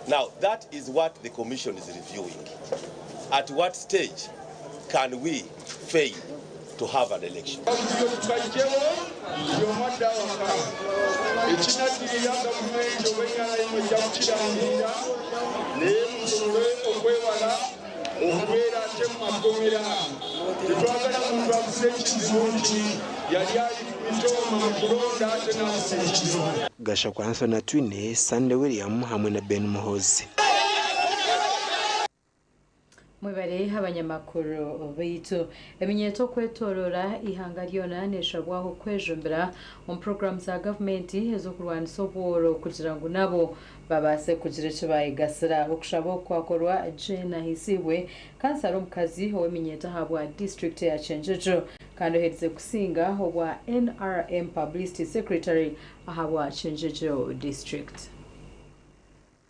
Now, that is what the Commission is reviewing. At what stage can we fail to have an election? Ekinaddira gavumenti oba NRM ejja kukirangirira naye musobole okwewala okubeera ate mu makomera. Tetwagala muntu afune ekizibu nti yali ali ku Mitooma mu kulonda ate n'afuna ekizibu. Gashakwa Anthony Atwine, Sunday William hamwe na Ben Muhoozi. Mwebare abanyamakuru baitu. Eminyeeto okwetorora ihanga ryona neshabwaho kwejumbira omu puroguramu za gavumenti ez'okurwanisa obworo kugira ngu nabo babaase kugira eki bayegasira. Okushaba oku kwakorwa Jane Ahiisibwe, kansara omukazi ow'eminyeeto ahabwa disiturikiti ya Kyenjojo kandi oherize kusinga obwa NRM Publicity Secretary ahabwa Kyenjojo District.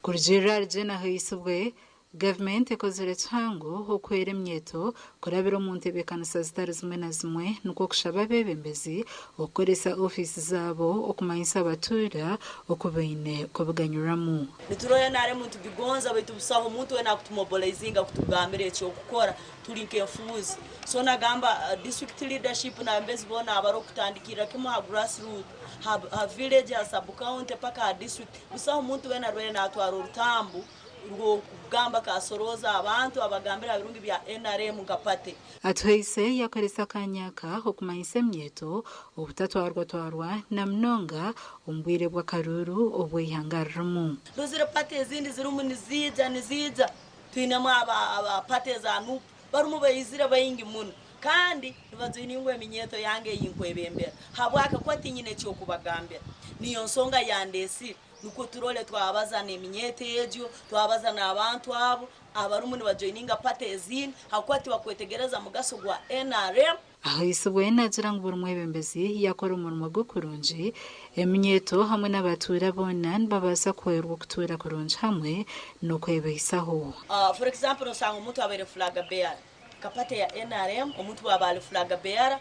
Kurugiirira ahari Jane Ahiisibwe, Gavumenti ekozire kihango okuhwera eminyeeto kurabira omu ntebeekanisa zitari zimwe na zimwe nikwo kushaba abeebembezi okukoresa ofiisi zaabo okumanyisa abatuura oku baine kubiganyurwamu. Nituroho NRM nitugigonza baitu busaho omuntu wena akutumobilizinga kutugambira ekyokukora, turi nk'enfuuzi. So nagamba district leadership n'abebembezi boona abari okutandikirira kimwe aha grassroot, ha village, ha sub county paka aha district, busaho omuntu wena arwaire natwara orutambu rw'okugamba akasorooza abantu abagambire aha birungi bya nrm nka party. Atuhaise yakoresa akaanya aka okumanyisa eminyeeto obutatwarwatwarwa na munonga omu bwire bw'akaruuru obu eihanga ririmu. Ndozire party ezindi zirimu niziija niziija, twinemu aba party eza nup barimu baizire baingi muno kandi nibajoiningwa eminyeeto yange ei nkwebembera habwaki kuba tinyine eky'okubagambira. Niyo nsonga yandeesire. Nikwo turole twabaza n'eminyeeto egyo, twabaza n'abantu abo abarimu nibajoininga party ezindi ahakuba tibakwetegereza mugaso gwa nrm. Ahaisibwe naagira ngu buri mwebembezi yaakora omurimo gwe kurungi, eminyeeto hamwe n'abatuura boona nibabaasa kuhwerwa okutuura kurungi hamwe n'okwebaisaho. For example nosanga omuntu abaire flag bearer nka party ya nrm, omuntu bwaba ari flag bearer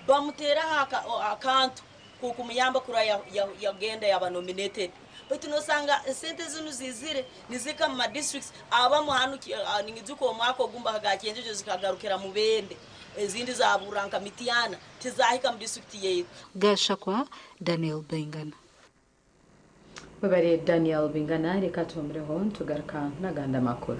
bamuteeraho akantu k'okumuyamba kurora yagenda yaba nominated baitu nosanga esente zinu zizire nizihika mu ma districts abamu hanu ninyijuka omwaka ogumu bahaga Kyenjojo zikagarukira Mubende ezindi zaburra nka Mityana tizahika mu district yaitu. Gashakwa Daniel Baingana. Webare Daniel Bingana, reka tuhumureho nitugaruka n'agandi amakuru.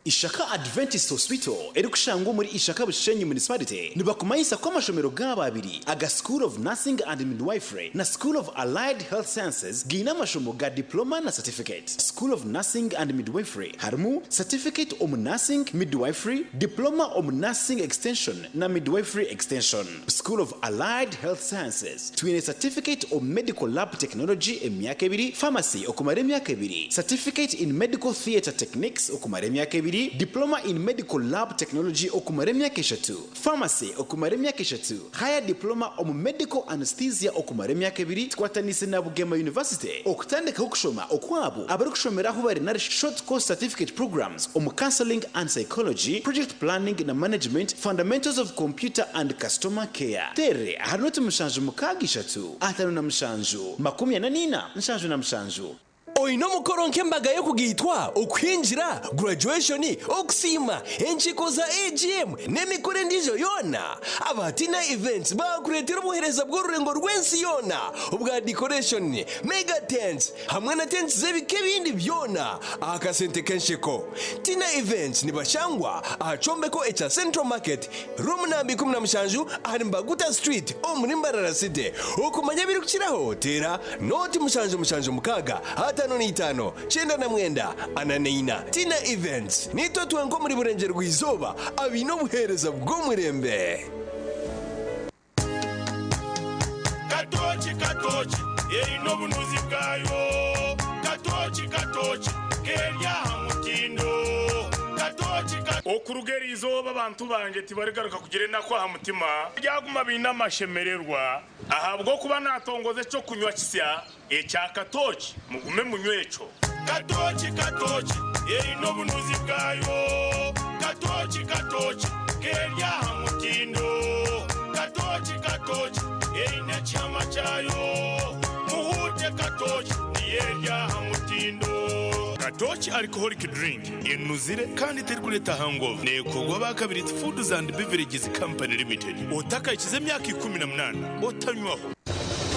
Ishaka Adventist Hospital erikushangwa omuri Ishaka Bushenyi Municipality nibakumanyisa ku amashomero gaabo abiri aga School of Nursing and Midwifery na School of Allied Health Sciences gaine amashomo ga Diploma na Certificate. School of Nursing and Midwifery harimu Certificate omu Nursing, Midwifery, Diploma omu Nursing Extension na Midwifery Extension. School of Allied Health Sciences twine Certificate omu Medical Lab Technology emyaka ebiri, Pharmacy okumara emyaka ebiri, Certificate in Medical Theatre Techniques okumara emyaka ebiri, Diploma in Medical Lab Technology okumara emyaka eshatu, Pharmacy okumara emyaka eshatu, Higher Diploma omu Medical Anesthesia okumara emyaka ebiri, tukwataniise na Bugema University okutandikaho okushoma okwabo abarikushomera ahu bari nari Short Course Certificate Programs omu Counselling and Psychology, Project Planning na Management, Fundamentals of Computer and Customer Care. Teerere ahari noti 7 6 57 44 77. Oine omukoro nk'embaga y'okugaitwa, okuhingira, graduation, okusiima, enkiiko za AGM n'emikoro endiijo yoona? Aba Tina Events baakureetera obuheereza bw'orurengo rw'ensi yoona obwa decoration, mega tents hamwe na tents z'ebika ebindi byona aha kasente k'ensheko. Tina Events nibashangwa aha kyombeko ekya Central Market, Room namba 17 ahari Mbaguta Street omuri Mbarara City. Okumanya ebirikukiraho teera nooti 776 55 99 44. Tina Events, Niitwe twenka omuri Burengyerwa-izooba abaine obuheereza bw'omurembe. Katooki katooki eine obunuzi bwayo Katooki katooki keri aha mutindo Katooki ka. Okuruga eri izooba abantu bangye tibarigaruka kugira enaku aha mutima, baryaguma baine amashemererwa, ahabw'okuba naatongoza eky'okunywa kisya ekya katooki, mugume munywe ekyo. Katooki katooki eine obunuzi bwayo Katooki katooki keri aha mutindo Katooki katooki eine ekihama kyayo Muhuute katooki niyo eri aha mutindo. Katooki Alcoholic Drink enuzire kandi terikureeta hangover. Neekorwa aba Kabirizi Foods and Beverages Company Limited. Otakahikize emyaka 18 otanywaho.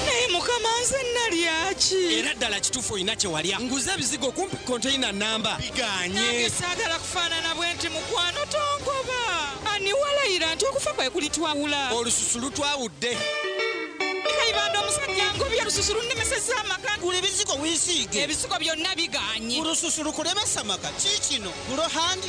Naye mukama nze nalya ki? Era ddala kituufu olina kye walya. Nguze ebizigo kumpi container nnamba bigaanye. Nange saagala kufaanana bwenti mukwano tongoba. Ani walayira nti okufa kwe kulitwawula? Olususu lutwawudde. Kayibanda omusajja angobye olususu lunnemesezza amaka. Gula ebizigo weesiige. Ebizigo byonna bigaanye. Olususu lukulemesa amaka? Kiikino Glow Hand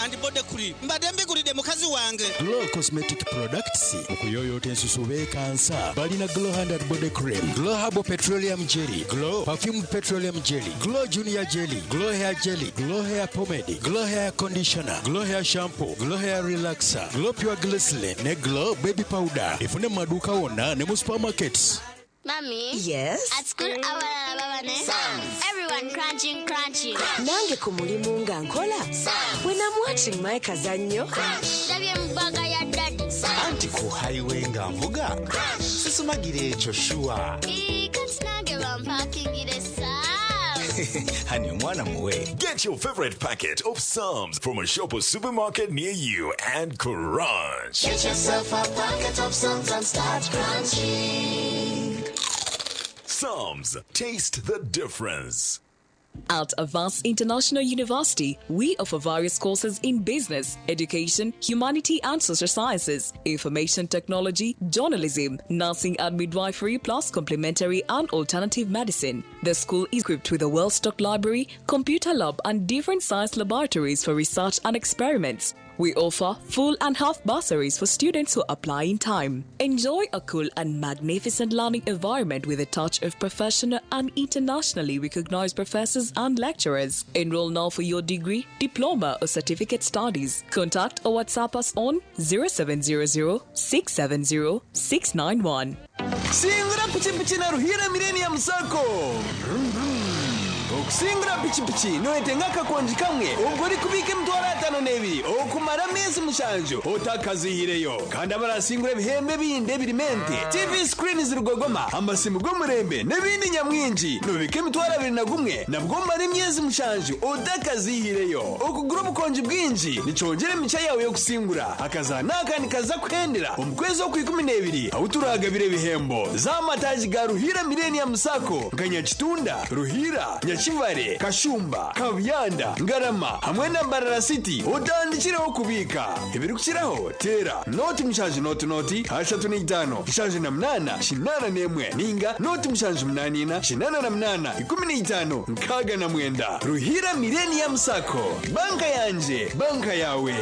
and Body Cream. Mbadde mbigulidde mukazi wange. Glow Cosmetic Products okuyooyoota ensusu beekansa. Balina Glow Hand and Body Cream, Glow Herbal Petroleum Jelly, Glow Perfumed Petroleum Jelly, Glow Junior Jelly, Glow Hair Jelly, Glow Hair Pomade, Glow Hair Conditioner, Glow Hair Shampoo, Glow Hair Relaxer, Glow Pure Glycerin ne Glow Baby Powder. Efune mu maduuka wonna ne mu supermarkets. Mommy? Yes? At school, abalala baba ne Everyone crunching, crunching. Nange ku mulimu nga nkola. When I'm watching my kazannyo. Ndabye mu bbaga ya daddy. Anti ku highway nga nvuga sisumagira ekyo sure. Ii, kati nange bampakingire Sam's. Hani omwana muwe. Get your favorite packet of Psalms from a shop or supermarket near you and crunch. Get yourself a packet of Psalms and start crunching. Psalms, taste the difference. At Avance International University, we offer various courses in business, education, humanity and social sciences, information technology, journalism, nursing and midwifery, plus complementary and alternative medicine. The school is equipped with a well stocked library, computer lab, and different science laboratories for research and experiments. We offer full and half bursaries for students who apply in time. Enjoy a cool and magnificent learning environment with a touch of professional and internationally recognized professors and lecturers. Enroll now for your degree, diploma, or certificate studies. Contact or WhatsApp us on 0700 670 691. Singura pichipichi na Ruhira Millennium Sacco. Okusingura pichipichi nowetenga akakonji kamwe ubwo uri kubika emitwaro 52 okumara amezi 7 otakazihireyo kandi abarasingura ebihembe bindi ebirimente TV screen zirugogoma amasimu g'omurembe n'ebindi nyamwingi nobika emitwaro 21 nabwo omara emyezi 7 otakazihireyo. Okugura obukonji bwingi nikyongera emica yawe yokusingura akazana akandi kaza kuhendera omu kwezi okwa 12 ahu turagabira ebihembo z'amataagi ga Ruhira Millennium Sacco nka Nyakitunda, Ruhira, Nyakivare, Kashumba, Kabuyanda, Ngarama hamwe na Mbarara City. Utandikireho kubika ebirikukiraho tera noti 7 noti noti 35 78 81 ninga noti 7 84 8 15 69. Ruhira Millennium Sacco, banka yanje, banka yawe.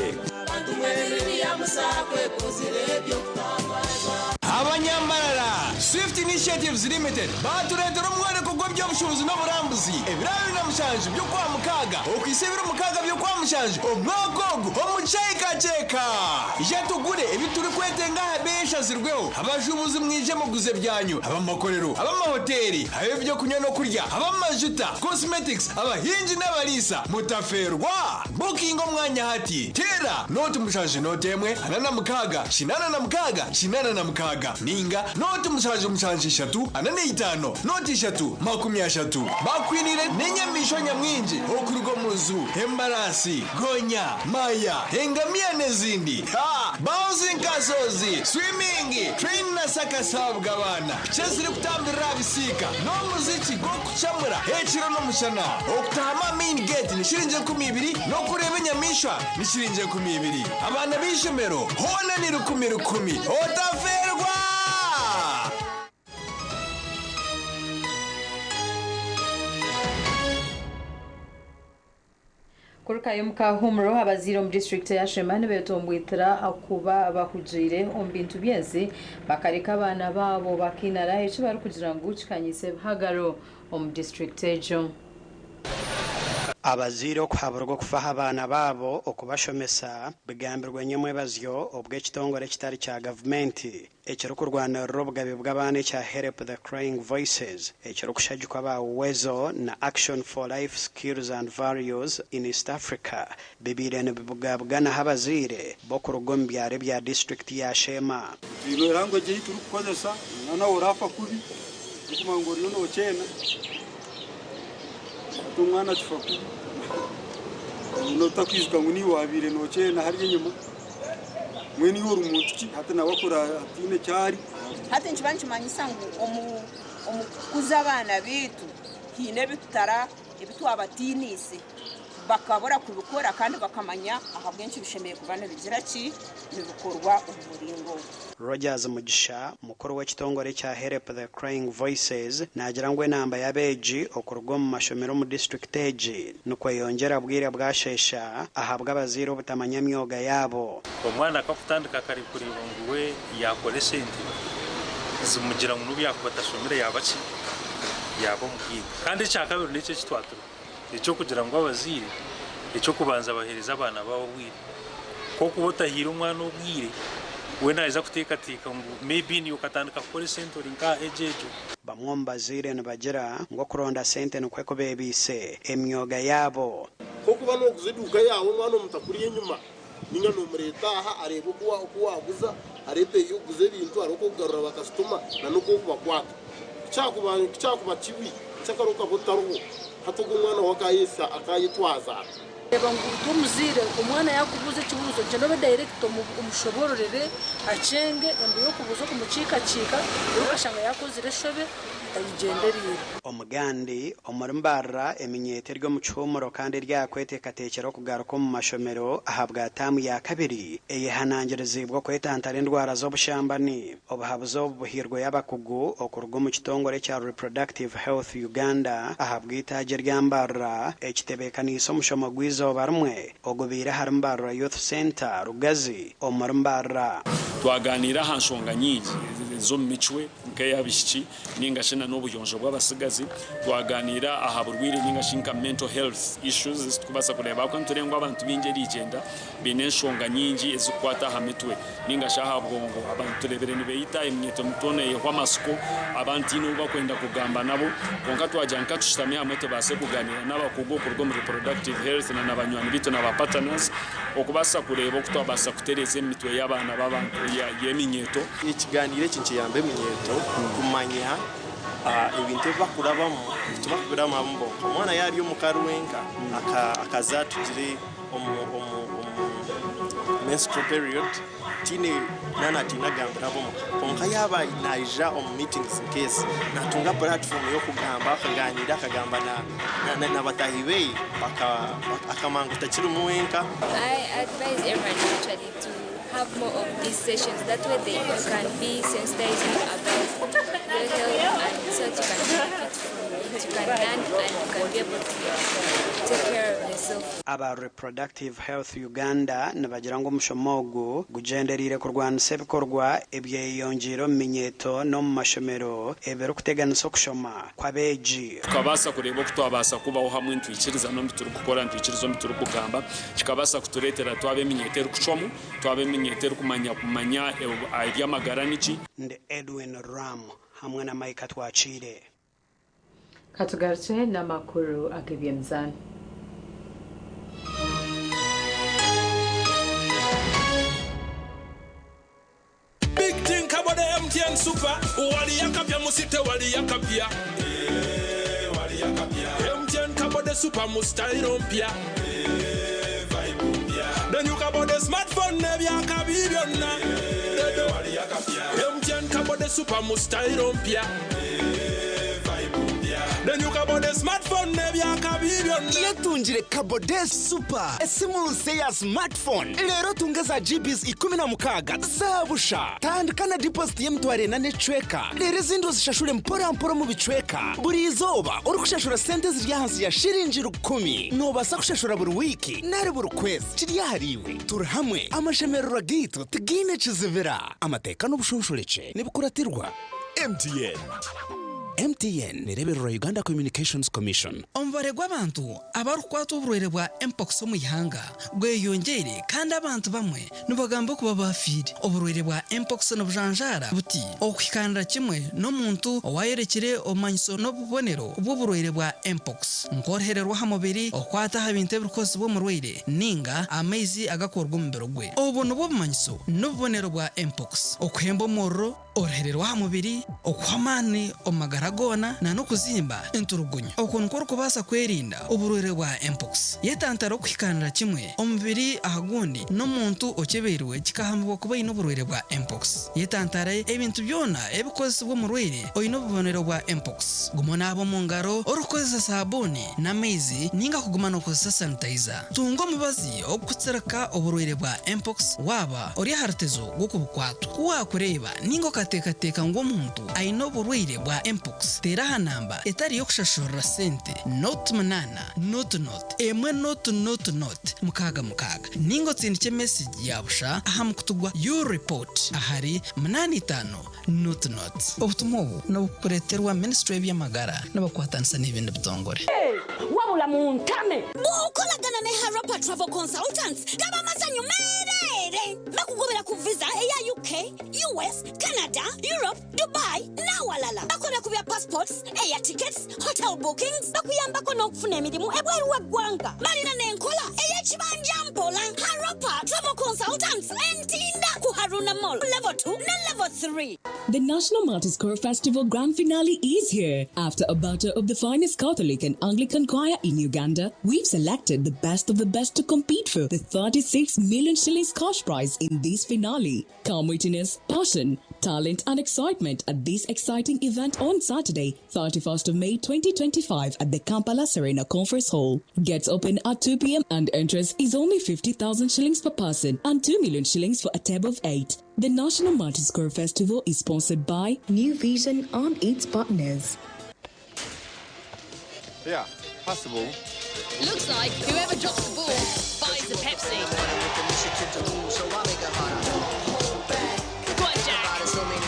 Abanyambarara Swift Initiatives Limited baturetera omworeko gw'ebyobushubuzi n'oburambuzi ebiro 27 by'okwa mukaaga okwisa ebiro 6 by'okwa 7 omwaka ogu omukyekaceka ije tugure ebi turikwetenga aha beeyi eshazirweho. Abashubuzi mwije muguze byanyu, abamakorero, abamahoteli, ab'ebyokunywa n'okurya, ab'amajuta, cosmetics, abahingi n'abarisa mutaferwa. Booking omwanya hati tera noti 7 noti 1 46 86 86 ninga noti 7 7 3 45 noti 3 30. Bakwinire n'enyamisho nyamwingi okuruga omu nzu, embarasi, gonya, maya, engamiya n'ezindi, bouncing castles, swimming, train na sakasabwa abaana kyeziri kutambirira abisiika n'omuziki gw'okucamura ekiro n'omushana. Okutahama main gate ni shiringi 20 n'okureeba enyamishwa ni shiringi 20. Abaana b'ishomero hoona ni 10 10. Otaferwa. Kurukayo mukahumuro abaziire omu disitulikiti ya Shema nibetombwitira kuba bahugiire omu bintu byensi bakareka abaana baabo bakinara eki barikugira ngu kikanyise ebihagaro omu disitulikiti egyo. Abaziire okuhaburwa okufaho abaana baabo okubashomesa bigambirwe nyemwebazyo obw'ekitongore ekitari kya gavumenti ekirikurwanirira obugabe bw'abaana ekya Help the Crying Voices ekirikushagikwa aba Uwezo na Action for Life Skills and Values in East Africa bibiire nibibugabuganaho abaziire b'okuruga omu byaro ebya disitulikiti ya Sheema. Twine eranguage ei turikukozesa omwana we orafa kubi orikumanya ngu oriyo nookyena hati omwana akifa kubi notakwijuka ngu niiwe wabiire nookyena hariya enyima mbwenu iwe ori muntu ki hati nawe akura hatiine kyari. Hati nikiba nikimanyisa ngu omu kukuza abaana baitu haine ebitutara ebitwabatiiniise bakabura kubikora kandi bakamanya ahabw'enki bishemereire kuba nibigira ki nibikorwa omu muringo ogu. Rogers Mugisha mukuru w'ekitongore kya Help the Crying Voices naagira ngu enamba y'abeegi okuruga omu mashomero omu disitulikiti egi nikweyongyera bwire bwashesha ahabw'abazaire obutamanya emyoga yaabo. Omwana akakutandika kare kureeba ngu we yaakora esente zimugira ngu n'obu yaakuba atashomire yaaba ki yaaba omugaiga. Kandi ekyakabiri n'ekyo eki twatura ekyokugira ngu abazaire ekyokubanza baheereza abaana baabo obwire. K'okuba otahaire omwana obwire We naija kuteekateeka ngu maybe niiwe okatandika kukora esente ori nka aha age egyo. Bamwe omu bazaire nibagira ngu okuronda sente nikwo kubeebiise emyoga yaabo. Nk'okuba nooguza eduuka yaawe omwana omuto akuri enyima, nainga noomureeta aha areebe oku oku waaguza, areebe ebeeyi y'okuguza ebintu, areebe oku orikugarura bakasitoma n'oku orikubakwata. Ku kyakuba ku kyakuba kibi, kyakare okaba otariho, hati ogwo omwana we akaayesa akaayetwaza ata? Reeba ngu itwe omuzaire omwana yaakubuuza ekibuuzo gyenda obe direct omushoboororere akyenge embu y'okubuuza okumukiikakiika reero okashanga yaakozire eshobe atagigyendereire. Omugandi omuri Mbarara eminyeeto eri omu kihuumuro kandi eri aha kweteekateekyera okugaruka omu mashomero ahabwa taamu ya kabiri eyehanangiriziibwe okwetantara endwara z'obushambani. Obuhabuzi obu buhairweyo abakugu okuruga omu kitongore ekya Reproductive Health Uganda ahabw'eitaagi erya Mbarara ekitebeekaniise omushomo gw'eizooba rimwe ogubaire ahari Mbarara Youth Centre, Rugazi omuri Mbarara. Twagaaniira aha nshonga nyingi ez'omu micwe nk'ey'abaishiki ninga shi n'obuyonjo bw'abatsigazi. Twagaaniira aha burwaire ninga shi nka mental health issues ezi turikubaasa kureeba ahabw'okuba nitureeba ngu abantu baingi eriigyenda baine enshonga nyingi ezirikukwata aha mitwe ninga shi aha bwongo. Abantu tureebire nibeita, eminyeeto mito neeyehwa amatsiko, abandi tihaine ou barikwenda kugamba nabo. Kwonka twagira ngu ka tushutame hamwe tubaase kugaaniira n'abakugu okuruga omu reproductive health na banywani baitu na ba partners okubaasa kureeba oku twabaasa kutereeza emitwe y'abaana b'abantu y'eminyeeto. Ekiganiiro eki nikiyamba eminyeeto kumanya ebintu ebi barikurabamu tibakubirabamu bonka. Omwana yaaba ari omuka ari wenka akaza tugire omu menstrual period tihaine naaba natiina kugambira ab'omuka kwonka yaaba naija omu meetings nk'ezi natunga platform y'okugamba akaganiira akagamba na bataahi be akamanya ngu takirimu wenka. I advise everyone actually to have more of these sessions. That way they you can be sensitized about your health and so that you can benefit from it. You can learn and you can be able to take care of yourself. Aba Reproductive Health Uganda nibagira ngu omushomo ogu gugyendereire kurwanisa ebikorwa ebyeyongiire omu minyeeto n'omu mashomero ebirikuteganisa okushoma kw'abeegi. Tukabaasa kureeba oku twabaasa kubaho hamwe nitwikiriza n'omu bi turikukora, nitwikiriza omu bi turikugamba. Kikabaasa kutureetera twaba eminyeeto erikucwamu, twaba eminyeeto erikumanya kumanya eby'amagara niki. Ndi Edwin Ram hamwe na Micah Twakiire. Katugarukye n'amakuru ag'eby'emizaano. Big thing kabode MTN Super waliyakapya musite waliyakapya MTN kabode Super mu style mpya The new kabode smartphone n'ebyakabi byonna MTN kabode Super mu style mpya The new kabode smartphone n'ebyakabi byonna Yetungire Kabode Super, esimu nsya ya smartphone. Leero otunge za GBs 16 za busha. Tandika na deposit y'emitwaro ena n'ekicweka, reero ezindi ozishashure mpora mpora omu bicweka. Buri izooba orikushashura sente eziri ahansi ya shiringi rukumi. Noobaasa kushashura buri wiiki nari buri kwezi, kiri ahariiwe. Turi hamwe, amashemererwa gaitu tigaine kizibira. Amateeka n'obushonshorekye nibikuratirwa. MTN. MTN nereebererwa Uganda Communications Commission. Omubare gw'abantu abarikukwatwa oburwaire bwa Mpox omu ihanga gweyongyeire kandi abantu bamwe nibagamba okuba baafiire. Oburwaire bwa Mpox nibujanjaara buti okuhikaanira kimwe n'omuntu owaayorekire obumanyiso n'obubonero bw'oburwaire bwa Mpox nk'oruhere rw'aha mubiri, okukwata aha bintu ebirikukozesibwa omurwaire ninga amaizi agakuruga omu mubiri gwe. Obu nibwo bumanyiso n'obubonero bwa Mpox, okuhemba omuriro, Oruhere rw'aha mubiri, okuhwa amaani omu magara goona na n'okuzimba enturugunyu. Okwo nikwo orikubaasa kwerinda oburwaire bwa mpox. Yetantare okuhikaanira kimwe omubiri aha gundi n'omuntu okyebeirwe kikahamibwa kuba aine oburwaire bwa mpox. Yetantare ebintu byona ebikukozesibwa omurwaire oine obubonero bwa mpox. Guma onaabe omu ngaro orikukozesa saabuuni n'amaizi ninga kuguma nookozesa sanitayiza. Tunga omubazi ogurikutsirika oburwaire bwa mpox waaba ori aha rutezo rw'okubukwatwa. Ku waakureeba ninga okateekateeka ngu omuntu aine oburwaire bwa mpox, mpox teera aha namba etari y'okushashurira sente 08 00 1 00 66 ninga otsindike mesegi ya busha aha mukutu gwa ureport ahari 85 00. Obutumwa obu nibukureeterwa minisitule y'eby'amagara nibakwatanisa n'ebindi bitongore. Wabula muntame. Bw'okolagana ne Harappa Travel Consultants gaba masanyu meereere. Bakugobera ku visa eya UK, US, Canada, Europe, Dubai n'awalala. Bakola ku bya passports, air tickets, hotel bookings, bakuyambako n'okufuna emirimu ebweru w'eggwanga. Balina n'enkola ey'ekibanja mpola. Harappa Travel Consultants Ntinda ku Haruna Mall level 2 ne level 3. The National Martyrs Choir Festival Grand Finale is here. After a battle of the finest Catholic and Anglican choir in Uganda, we've selected the best of the best to compete for the 36 million shillings cash prize in this finale. Come witness passion, talent, and excitement at this exciting event on Saturday, 31st of May 2025 at the Kampala Serena Conference Hall. Gets open at 2 p.m. and entrance is only 50,000 shillings per person and 2 million shillings for a table of 8. The National Martyrs Choir Festival is sponsored by New Vision and its partners. Yeah, possible. Looks like whoever drops the ball buys a Pepsi. Go on, Jack. Sonny!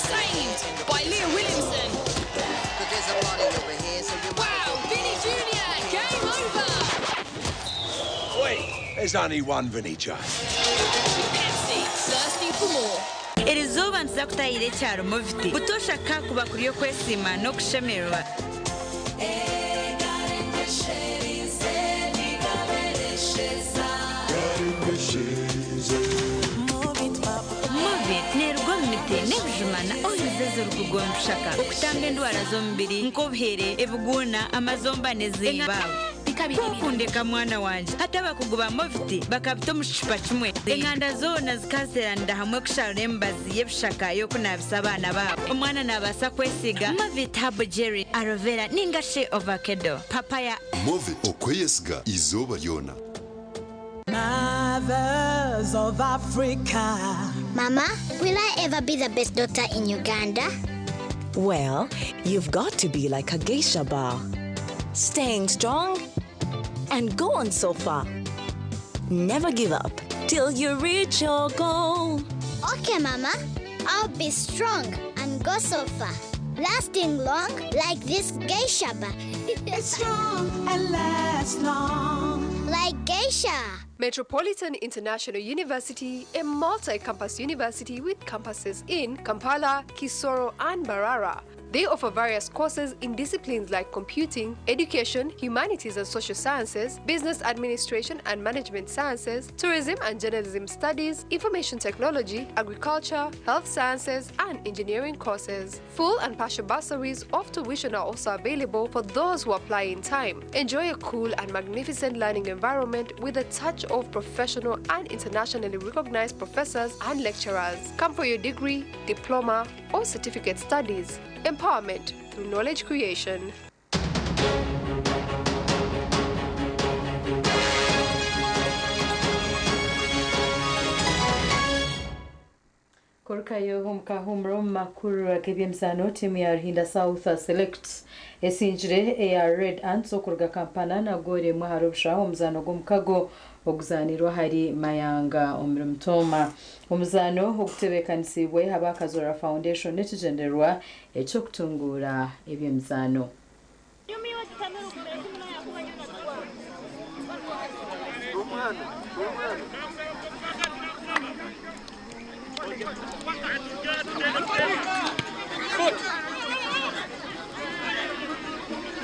Saved by Leah Williamson. Wow, Vinny Jr., game over! Wait, there's only one Vinny J. Pepsi, thirsty for more. Eriizooba nituza kutahira ekyaro Moviti butoosha kakuba kuri okwesiima n'okushemererwa. Movit neeruga omu miti n'ebijuma na oils ezirikugonjeshaka okutamba endwara z'omubiri nk'obuhere, ebiguuna, amazomba n'ezimba. Kukundeka mwana wanje hati abakugu ba Moviti bakabita omu kicupa kimwe enganda zoona zikazeranira hamwe kusharura emibazi y'ebishaka y'okunabisa abaana baabo. Omwana nabaasa kwesiga Movit Herbal Jelly, aloe vera ninga shi avocado, papaya. Move okweyesiga izooba ryona. Mothers of Africa. Mama, will I ever be the best doctor in Uganda? Well, you've got to be like a geisha bar, staying strong and go on so far. Never give up till you reach your goal. Okay, Mama. I'll be strong and go so far. Lasting long like this geisha bar. It's strong and lasts long. Like geisha. Metropolitan International University, a multi-campus university with campuses in Kampala, Kisoro, and Mbarara. They offer various courses in disciplines like computing, education, humanities and social sciences, business administration and management sciences, tourism and journalism studies, information technology, agriculture, health sciences, and engineering courses. Full and partial bursaries of tuition are also available for those who apply in time. Enjoy a cool and magnificent learning environment with a touch of professional and internationally recognized professors and lecturers. Come for your degree, diploma, or certificate studies. Empowerment through knowledge creation. Korukayo omukahumura omu makuru ag'ebyemizaano, tiimu ya Ruhinda South Select esingire eya Red Ants okuruga Kampala na goolo emwe ahari obushaho omuzaano gw'omukago oguzaanirwe ahari Mayanga omuri Mutooma. Omuzaano ogutebeekanisiibwe aba Kazora Foundation n'ekigyendererwa eky'okutunguura ebyemizaano.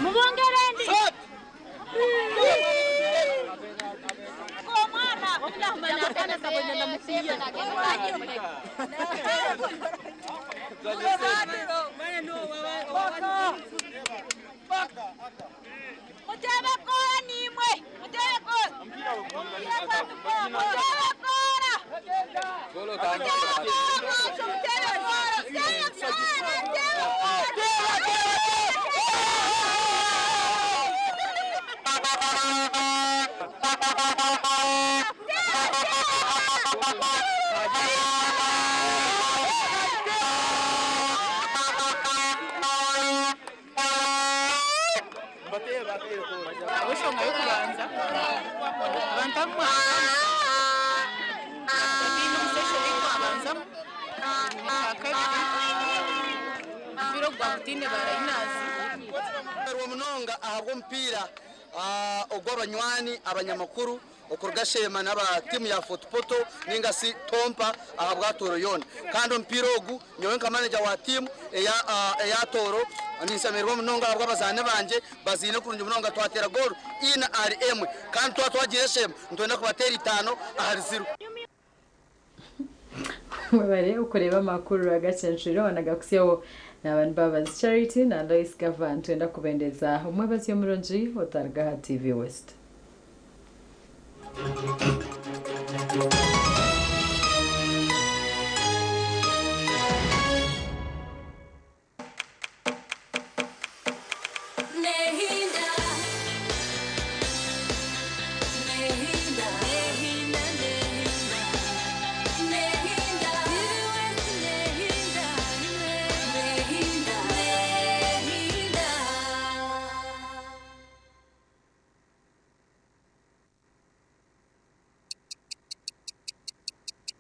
Mubongerendi. Mutebekora nimwe, mutebekora. Mutebekora. Ogwakabiri omupiira ogu gwakutiine ba Rhinos. Munonga ahabw'omupiira ogw'abanywani abanyamakuru okuruga Sheema n'aba tiimu ya Fort Portal ninga shi Tompa ahabwa Tooro yoona. Kandi omupiira ogu nyowe nka manager wa tiimu eya eya Tooro ninshemererwa munonga ahabw'abazaani bangye bazaine kurungi munonga, twateera goolo ina ahari emwe kandi twaba twagiire Sheema nitwenda kubateera 5-0. Mwebare okureeba amakuru agacencwire hoona gakutsyaho naaba ni Mbabazi Charity na Lois Gava nitwenda kubendeza omwebazyo murungi otaruga aha TV West.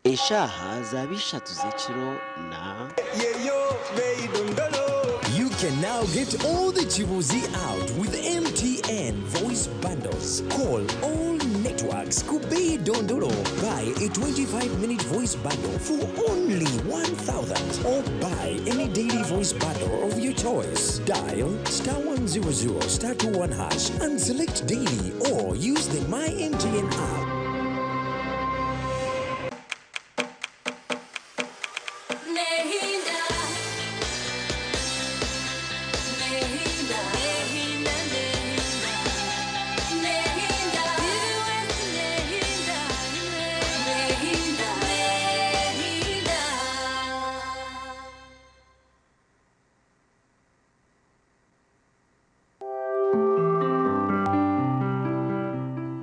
Eshaaha zaaba 3 z'ekiro na. You can now get all the Chibuzi out with MTN voice bundles. Call all networks. Kubei Dondolo. Buy a 25-minute voice bundle for only 1,000 or buy any daily voice bundle of your choice. Dial star 100 star 21 hash and select daily or use the My MTN app.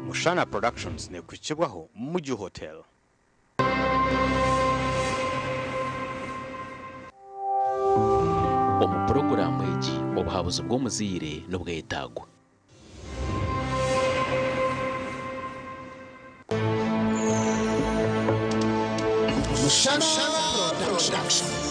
Mushana Productions nekukibwaho Muju Hotel. Omu puroguraamu egi obuhabuzi bw'omuzaire nibwetagwa. Mushana Productions.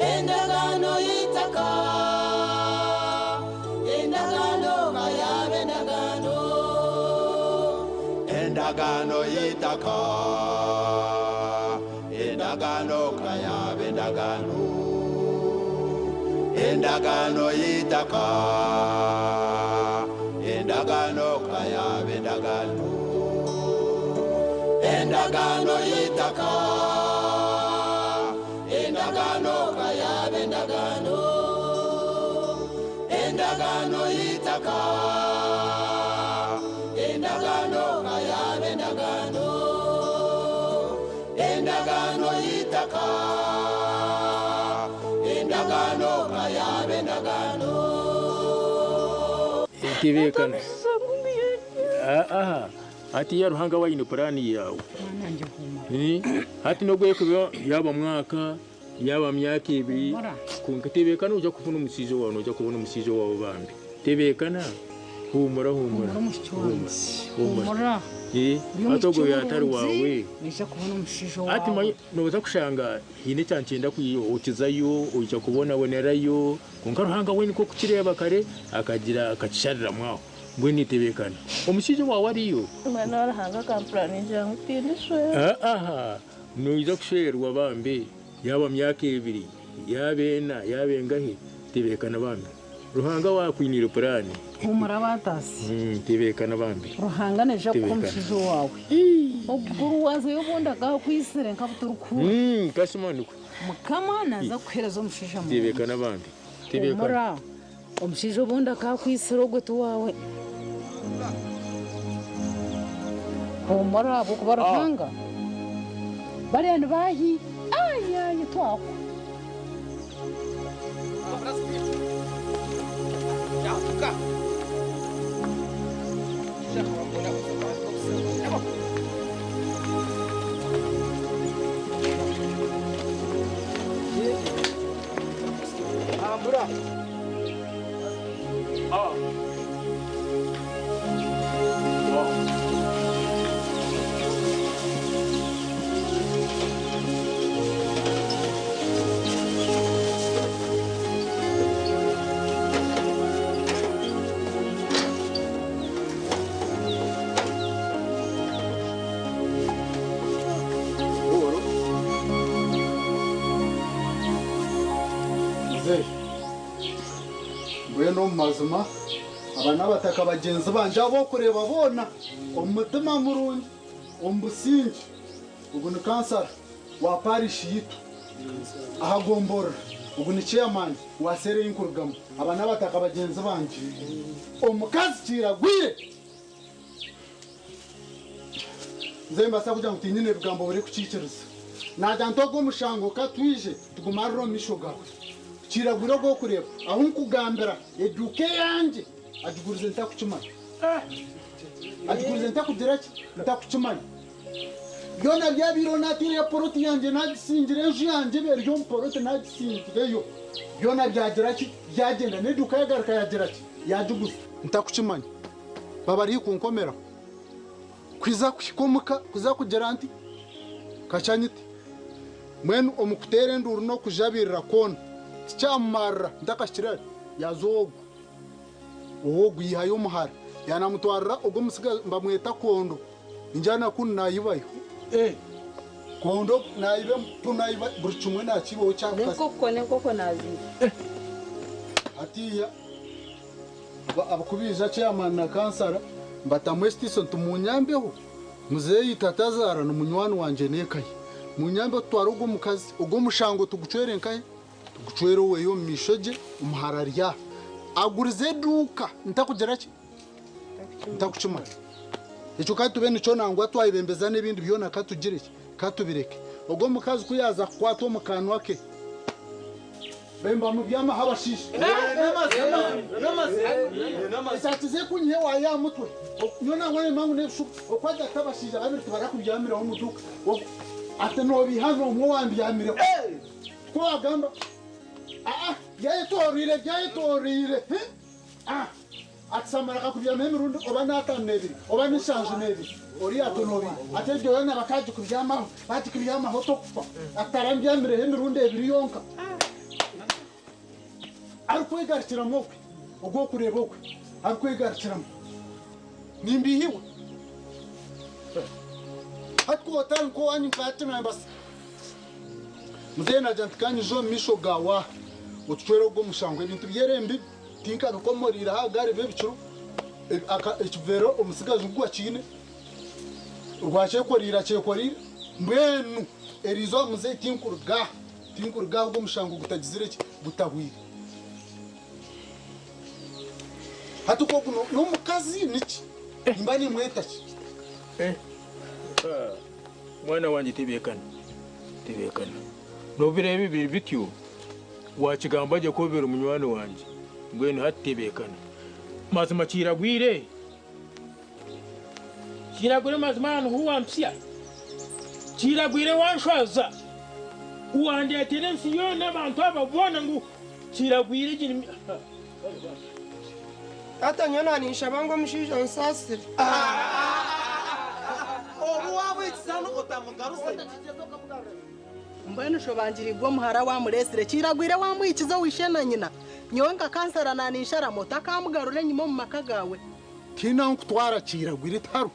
Endagaano y'eitaka, endagaano kayabe endagaano. Endagaano y'eitaka, endagaano kayabe endagaano. Endagaano y'eitaka, endagaano kayabe endagaano. Endagaano y'eitaka, endagaano kayabe endagaano. Endagaano y'eitaka, endagaano kayabe endagaano. Endagaano y'eitaka, endagaano kayabe endagaano. Tebekana. Aha, ati ya Ruhanga waine purani yawe. Hati nogwekuba yaba mwaka yaba myaka 2 konka tebekana ojja kufuna omusaiza wawe, nojja kubona omusaiza wawe bambi. Tebekana, humura humura. Humura omushiki wange. Humura. Ati ogwo yatari wawe. Nija kubona omushaija Ati wawe. manyi noza kushanga hiine ekyankyenda okizayo oija kubonabonerayo konka Ruhanga we nikwo kukireba kare akagira akakishariramu aho mbwenu tebekana omushaija wawe ariyo. Omwana wa Ruhanga akampuraningira ngu tindishwera. Aha, noija kushwerwa bambi yaba myaka 2 yaba 4 yaba engahi tebekana bambi Ruhanga wakwinire purani. Humura batasi. Tebekana bambi. Ruhanga naija kuha Tebekana. omushaija wawe. Oguru wazayo obundi akakwisire nka buturukura. Kasimanikwe. Mukama naza kukuhereza omushaija murungi. Tebekana bambi. Tebekana. Humura. Omushaija obundi akakwisire ogwe ti wawe. Humura ahabw'okuba Ruhanga Bariya nibahi ayaye twahwa. Ambura. Muzeeyi, mbwenu omu mazima aba n'abataka bagyenzi bangye ab'okureeba boona omu mutima murungi, omu busingye. Ogu ni kansara wa parishi yaitu aha gomborora, ogu ni chairman wa seera ei nkurugamu. Aba n'abataka bagyenzi bangye. Omukazi kiragwire! Nze nimbaasa kugira ngu tinyine bigambo birikukiikiriza. Naagira nti ogwo omushango ka twije tugumarire omu maisho gaawe. Kiragwire ogw'okureeba ahu nkugambira eduuka eyangye agigurize ntakukimanya. Agigurize ntakugira ki? Ntakukimanya. Byona byabaireho naataireyo poloti yangye naagisingire enju yangye eri omu poloti naagisingireyo. Byona byagira ki? Byagyenda n'eduuka yagaruka yaagira ki? Yaagiguza. Ntakukimanya. Baba bari kunkomeraho. Kuza kuhika omuka kuza kugira nti kakyanyite. Mbwenu omu kuteera enduuru n'okujabirira kwona tikyamumarira ntakahikire hari yaaza ow'ogu. Ow'ogu yaihayo omuhara yaanamutwarira ogwo omutsigazi nibamweta Kondo ningira na kunu naibayo. Kondo naiba empu naiba buri kimwe naakiibaho kyakukasa. N'enkoko n'enkoko naaziiba. Hatiiya abakubaija chairman na kansara mbatamu ekitiiso nti munyambeho muzeeyi tatazaara ni munywani wangye n'eka ye munyambeho tutware ogwo omukazi ogwo omushango tugucwere nkahe tugucwere oweye omu maisho gye omuhara ari aha agurize eduuka ntakugira ki ntakukimanya ekyo katube nikyo nangwa twayebembeza n'ebindi byona katugire ki katubireke ogwo omukazi ku yaaza kukwatwa omu kanwa ke Bemba mubyamaho abashaija. Esaati ze kunyiha ewaayo aha mutwe. Nyowe nangwa nimba ngu n'ebishuba. Oku agira ati abashaija babiri tibarakubyamiraho omu duuka. Ati noobiiha n'omwe owaambyamireho. Tikwo waagamba? Aa, byayetooroire, byayetooroire. Ati Samara akakubyamaho emirundi oba n'ataano n'ebiri, oba n'enshanju n'ebiri. Oriya ati noobiiha. Ati egyo yoona bakaagikubyamaho, baagikubyamaho tokufa. Ati tarambyamireho emirundi ebiri yonka. Arikwegarukiramu okwe, ogw'okureeba okwe, arikwegarukiramu. Nimbiihirwa. Hati ku otari nk'owaanyu nka hati nambasa. Muzeeyi naagira nti ka nyije omu maisho gaawe aha, otucwere ogwo mushango. Ebintu by'erembi tinkabikomoreire aha gaari b'ebikiro, ekiveera omutsigazi ngu akiine, rwakyekoreire akyekoreire. Mbwenu eriizooba muzeeyi tinkuruga aha. Tinkuruga aha ogwo mushango gutagizire ki? Gutahwire. Hati ku ogu n'omukazi niki? Nimba nimweta ki? Mwana wangye tebeekana, tebeekana. N'obu biraabe biri bityo, waakigamba gye ku obaire munywani wangye. Mbwenu hati tebeekana. Mazima kiragwire? Kiragwire mazima aha niho wampitsya? Kiragwire wanshwaza, wandeetera ensi yoona abantu aba boona ngu kiragwire egi ni. Taata nyowe naninshaba ngu omushaija ansaasire. Obu waamwikiza hanu otamugaruzayo. Mbwenu shobangiriirwe omuhara waamureetsire, kiragwire waamwikiza owa ishe na nyina. Nyowe nka kansara naninsharamu otakamugarura enyima omu maka gaawe. Tihaine ahu nkutwara kiragwire tihariho.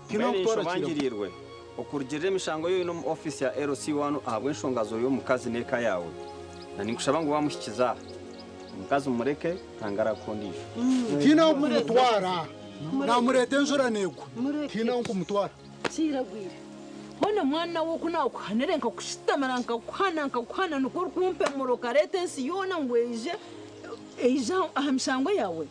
Tihaine ahu Mbwenu nkutwara kiragwire. nshobangiriirwe okurugirira emishango ei oine omu ofiisi ya LC1 ahabw'enshonga z'oyo omukazi n'eka yaawe. Na ninkushaba ngu waamuhikiza aha, omukazi mumureke Ruhanga araakuha ondiijo. Tihaine ahu nkumutwara. Naamureeta enjura neegwa. Tihaine ahu nkumutwara. Kiragwire. Hoona mwana we oku naakuhanire nkakushutamira nkakuhana nkakuhana nikwo orikumpemura okareeta ensi yoona ngu eije eije aha mishango yaawe?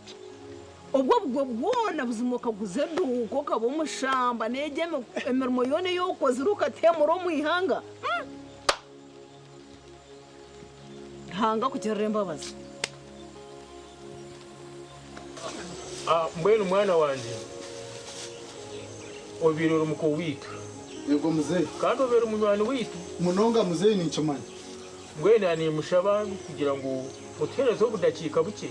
Obwo bugwe bwona buzima okaguza eduuka okaba omushamba n'egyo emirimo yoona ei okozire okatemura omu ihanga. Ruhanga akugirire embabazi. Mbwenu mwana wangye, obaire ori muko waitu. Yego muzeeyi. Kandi obaire munywani waitu. Munonga muzeeyi ninkimanya. Mbwenu nimushaba kugira ngu otuheereze obudakiika bukye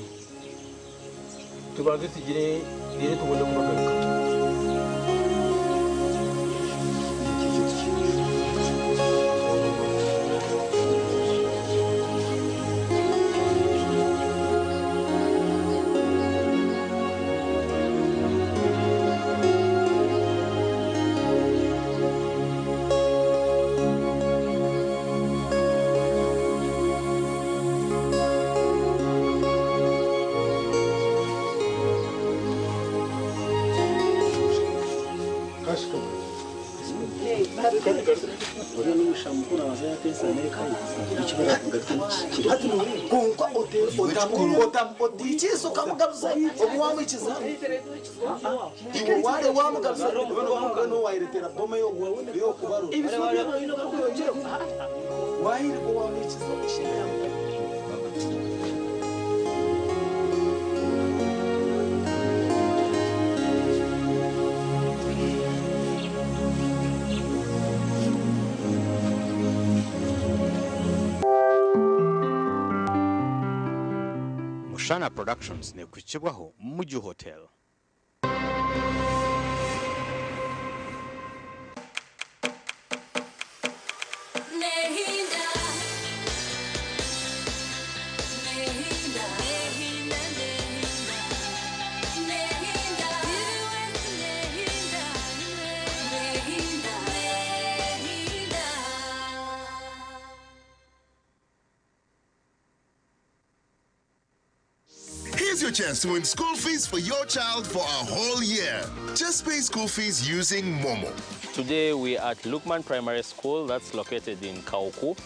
tubanze tugire reero tubone kubagaruka. Otiikiza okamugaruza obu wamuhikiza iwe ware wamugaruza nowayiretera boma yokubarura wahirwa wamuhikiza obushema. Mushana Productions nekukibwaho Muju Hotel. Nehinda. Nehinda. Nehinda, Nehinda. Nehinda. Nehinda. Nehinda. Here's your chance to win school fees for your child for a whole year. Just pay school fees using Momo. Today we are at Lukman Primary School, that's located in Kauku,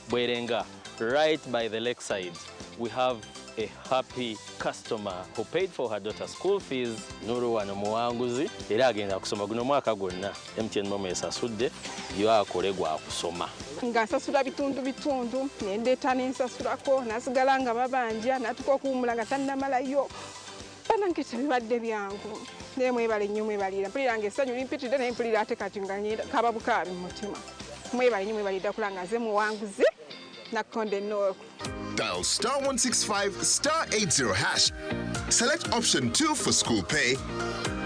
Bwerenga, right by the lakeside. We have a happy customer who paid for her daughter's school fees. Nuru wano muwanguzi era agenda kusoma guno mwaka gwonna. MTN Momo esasudde yo akole gwa kusoma. Nga nsasula bitundu bitundu nendeeta nensasulako nasigala nga babanja natuka okuwummula nga tannamalayo. Bannange tebibadde byangu naye mwebale nnyo mwebalira. Mpulira nga essanyu limpitidde naye mpulira ate kati nga ngenda kaba bukaabi mu mutima. Mwebale nnyo mwebalira ddala nga nze muwanguzi Nakonde North. Dial star 165 star 80 hash. Select option 2 for school pay.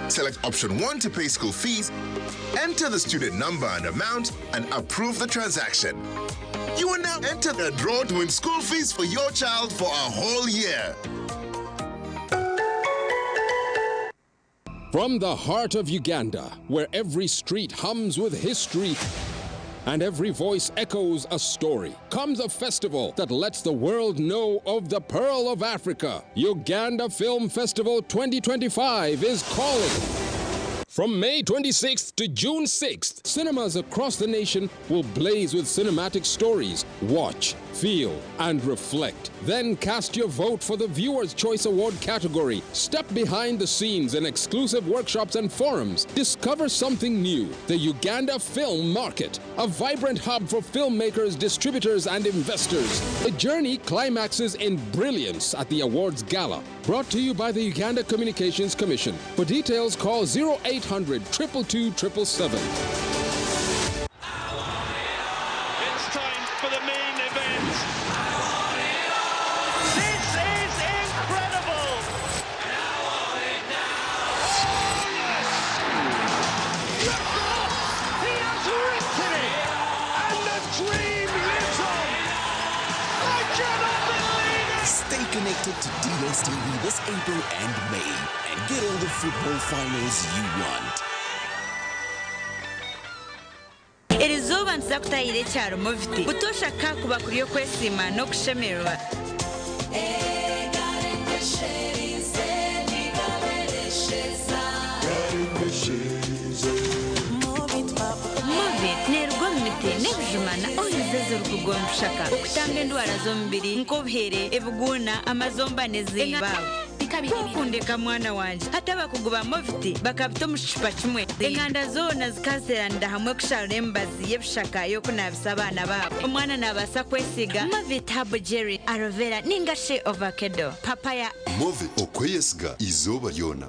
Select option 1 to pay school fees. Enter the student number and amount and approve the transaction. You are now entered the draw to win school fees for your child for a whole year. From the heart of Uganda, where every street hums with history and every voice echoes a story, comes a festival that lets the world know of the Pearl of Africa. Uganda Film Festival 2025 is calling. From May 26th to June 6th, cinemas across the nation will blaze with cinematic stories. Watch, feel, and reflect. Then cast your vote for the Viewer's Choice Award category. Step behind the scenes in exclusive workshops and forums. Discover something new. The Uganda Film Market, a vibrant hub for filmmakers, distributors, and investors. The journey climaxes in brilliance at the awards gala. Brought to you by the Uganda Communications Commission. For details, call 0800 222 777. It's time for the main event. This is incredible. Oh, yes! He has written it, and the dream lives on. I cannot believe it. Stay connected to DSTV this April and May and get all the football finals you want. Erizuba ntuza kutahira ekyaro Movit butosha kakuba kuri okwesiima n'okushemererwa. Movit neerugwa omu miti n'ebijuma na oils ezirikugondushaka okutamba endwara z'omubiri nk'obuhere, ebiguuna, amazomba n'eziiba. Kukundeka mwana wangye hati abakugu ba Movit bakabita omu kicupa kimwe. Enganda zoona zikazeeranira hamwe kusharura emibazi y'ebishaka y'okunaabisa abaana baabo. Omwana naabaasa kwesiiga Movit Herbal Jelly, Aloe Vera ninga shi Ovakedo, Papaya. Movit okweyesiga izooba ryona.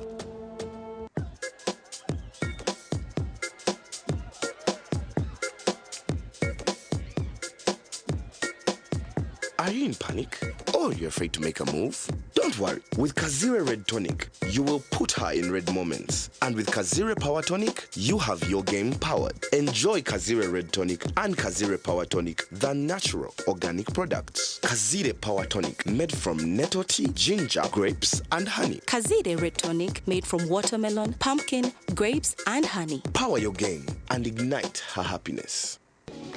Are you in panic? Or you're afraid to make a move? Don't worry. With Kazire Red Tonic, you will put her in red moments. And with Kazire Power Tonic, you have your game powered. Enjoy Kazire Red Tonic and Kazire Power Tonic, the natural organic products. Kazire Power Tonic, made from nettle tea, ginger, grapes, and honey. Kazire Red Tonic made from watermelon, pumpkin, grapes, and honey. Power your game and ignite her happiness.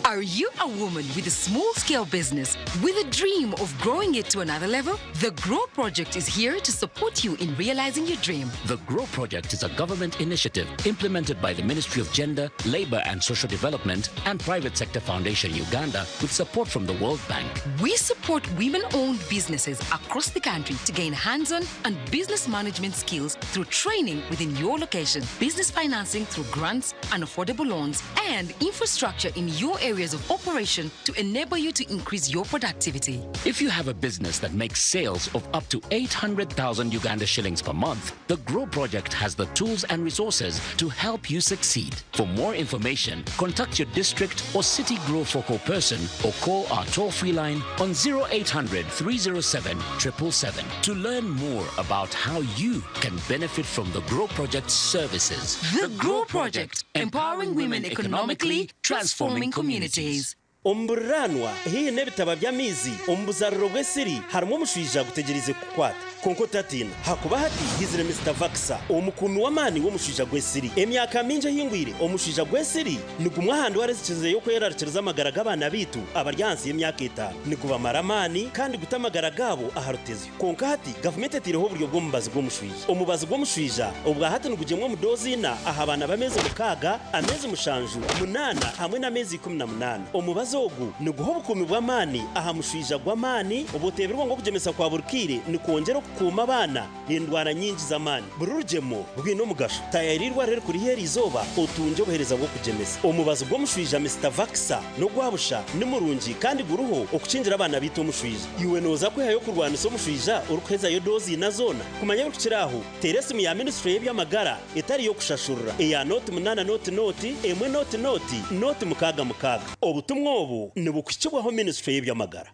Are you a woman with a small scale business with a dream of growing it to another level? The Grow Project is here to support you in realizing your dream. The GROW Project is a government initiative implemented by the Ministry of Gender, Labor and Social Development and Private Sector Foundation Uganda with support from the World Bank. We support women owned businesses across the country to gain hands on and business management skills through training within your location, business financing through grants and affordable loans, and infrastructure in your areas of operation to enable you to increase your productivity. If you have a business that makes sales of up to 800,000 Uganda shillings per month, the GROW Project has the tools and resources to help you succeed. For more information, contact your district or city GROW focal person or call our toll free line on 0800 307 777 to learn more about how you can benefit from the GROW Project's services. The GROW Project, empowering women economically, transforming communities. Omu buriranwa haihi n'ebitaba by'amaizi omu buzariro bw'esiri harimu omushwija gutegyereize kukukwata kwonka otatiina hakuba hati haizire Mister Vaxa omukuumi w'amaani w'omushwija gw'esiri. Emyaka mingi ehingwire omushwija gw'esiri nigumwe aha ndwara ezikizireyo kwerarikiriza amagara g'abaana baitu abari ahansi y'emyaka etaano. Nigubamara amaani kandi guta amagara gaabo aha rutezyo. Kwonka hati gavumenti etaireho oburyo bw'omubazi gw'omushwija. Omubazi gw'omushwija obwa hati nigugyemwa omu doozi ina aha baana b'ameezi mukaaga, ameezi mushanju, munaana hamwe n'ameezi 18. Omubazi ogu niguha obukuumi bw'amaani aha mushwija gw'amaani obuteebirwe ngu okugyemesa kwa buri kaire nikwongyera okukuuma abaana endwara nyingi z'amaani. Buri rugyemo rwine omugasho. Taayaayira eirwariro erikuri haihi eriizooba otungye obuheereza bw'okugyemesa. Omubazi gw'omushwija Mister Vaxa n'ogwa busha, ni murungi kandi guriho okukingira abaana baitu omushwija. Iwe nooza kwehayo kurwanisa omushwija orikuhezayo doozi ina zoona? Kumanya ebirikukira aho, teera esimu ya Minisitule y'eby'amagara etari y'okushashurira eya nooti munaana nooti nooti emwe nooti nooti nooti mukaaga mukaaga. Obutumwa obu nibukuhikibwaho Minisitule y'eby'amagara.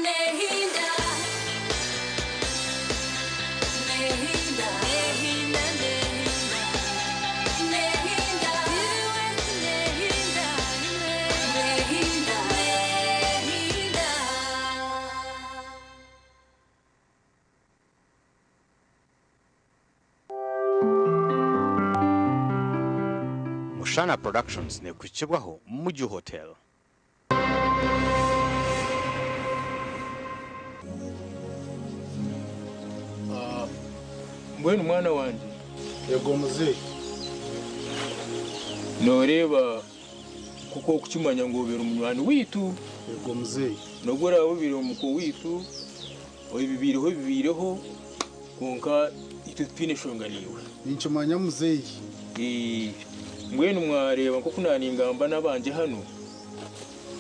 Nehinda, nehinda, nehinda, nehinda, nehinda, nehinda, nehinda. Mushana Productions nekukibwaho Muju Hotel. Mbwenu mwana wangye. Yego muzeeyi. Nooreeba kuko okukimanya ngu obeire omunywani waitu. Yego muzeeyi. N'obu oraabe obeire omuko waitu, ebibaireho bibaireho, kwonka itwe titwine nshonga naiwe. Ninkimanya muzeeyi. Mbwenu mwareeba nk'oku naaningamba n'abangye hanu,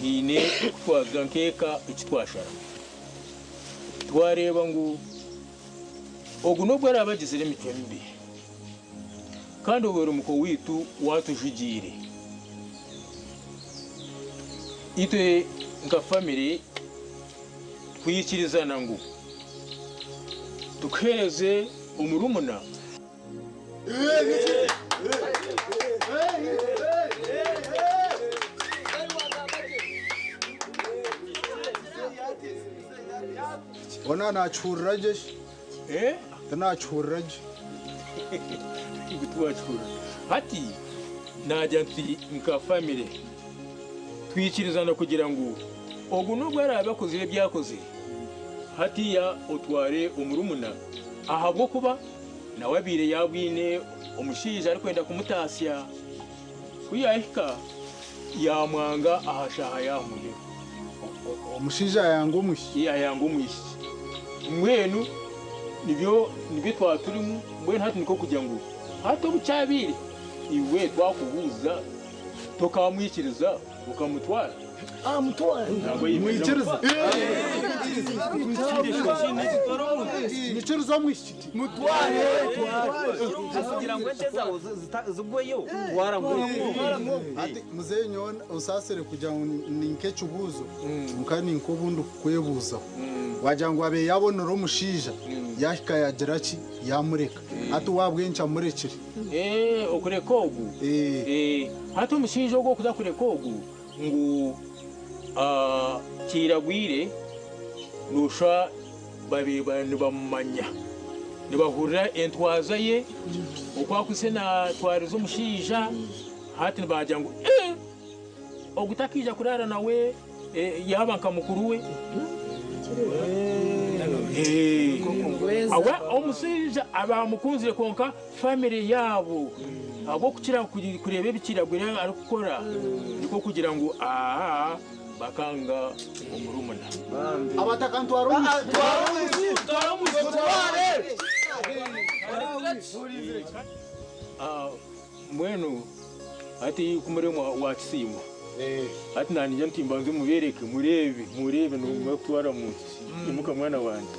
haine oku twaza nk'eka eki twashara. Twareeba ngu ogu n'obu araabe agizire emicwe mibi, kandi obeire omuko waitu waatujugiire. Itwe nka famire twikirizana ngu tukuheereze omurumuna. Ona nakihurira gye shi? Tinakihurira gye. Ngu tiwakihurira. Hati naagira nti nka famire twikirizana kugira ngu ogu n'obu araabe akozire ebi akozire, hatiiya otware omurumuna ahabw'okuba nawe abaire yaabwine omushaija arikwenda kumutaasya. Ku yaahika yaamwanga aha shaaha y'aha muheru. Omushaija ayanga omwishiki? Ayanga omwishiki. Mbwenu nibyo nibyo twaturimu, mbwenu hati nikwo kugira ngu hati obukyabiire iwe twakubuuza tokamwikiriza okamutwara. Mwikiriza. Nyikiriza omwishiki. Mutware. Kugira ngu ente zawe zigweyo twara Ati muzeeyi nyowe onsaasire kugira ngu ni nk'ekibuuzo nka ni nk'obundi kukwebuuzaho. Wagira ngu abe yabonera omushaija yahika yagira ki yamureka. Ati wabwenkya amurekire. Okureka ogu. Hati omushaija ogu okuza kureka ogu ngu kiragwire noshwa babe nibamumanya nibahurira entwaza ye oku akuse natwariza omushaija hati nibagira ngu ogu takiija kurara nawe yaba nka mukuru we. Awe omushaija abamukunzire konka family yabo ahabw'okukira kureeba ebikiragwire arikukora nikwo kugira ngu aha bakanga omurumuna. Abataka ntwara Mbwenu hati kumuremwa wakisiimwa hati nanye nti mbanze mubereke mureebe mureebe nomukutwara mu imuka mwana wange.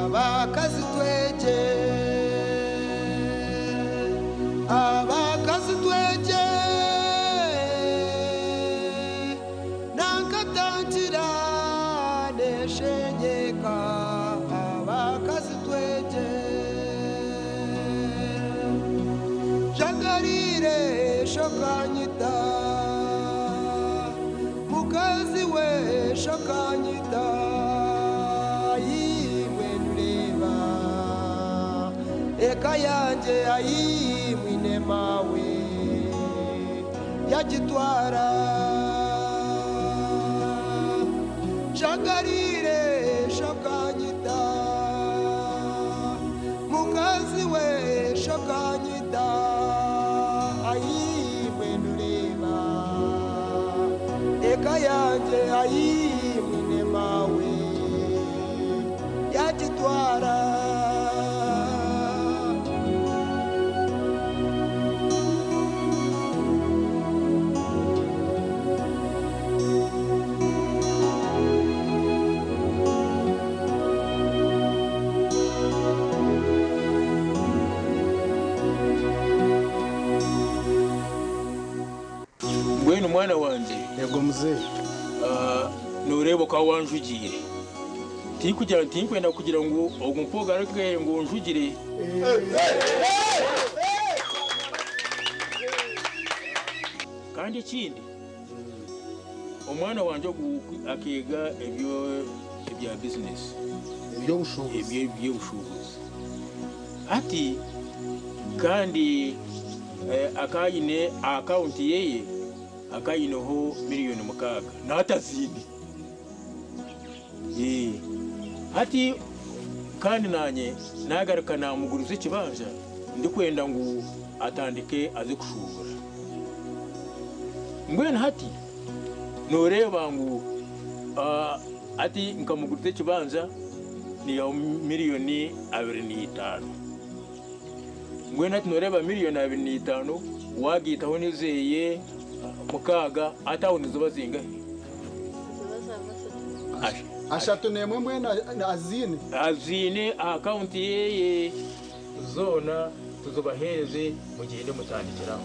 Abakazi tweje, abakazi tweje, nankatangira neshenyeka. Abakazi tweje, jagarire shokanyita, mukazi we shokanyita. Eka yanje ayimwine mawe yagitwara, jagarire shokanyita, mukazi we shokanyita. Ayimwenureba eka yanje ayimwine mawe yagitwara. Mbwenu mwana wanje. Yego muzeeyi. Noreeba okaba wanjugiire tinkugira tinkwenda kugira ngu ogu mpogaruke ngu njugire. Kandi ekindi omwana wanje ogu akeega ebyo ebya business ebyobushubuzi hati kandi akayine akaunti yeye akayineho 6 million n'atazindi. Hati kandi nanye nagaruka namuguruza ekibanja ndikwenda ngu atandike aze kushubura. Mbwenu hati noreeba ngu ati nkamuguruza ekibanja niyo 25 million. Mbwenu hati noreeba 25 million wagitaho nizeye 6 ataho niziba zingahe? 31 mbwenu azine. Azine akaunti yeye zona tuzibahereze mugende mutandikiraho.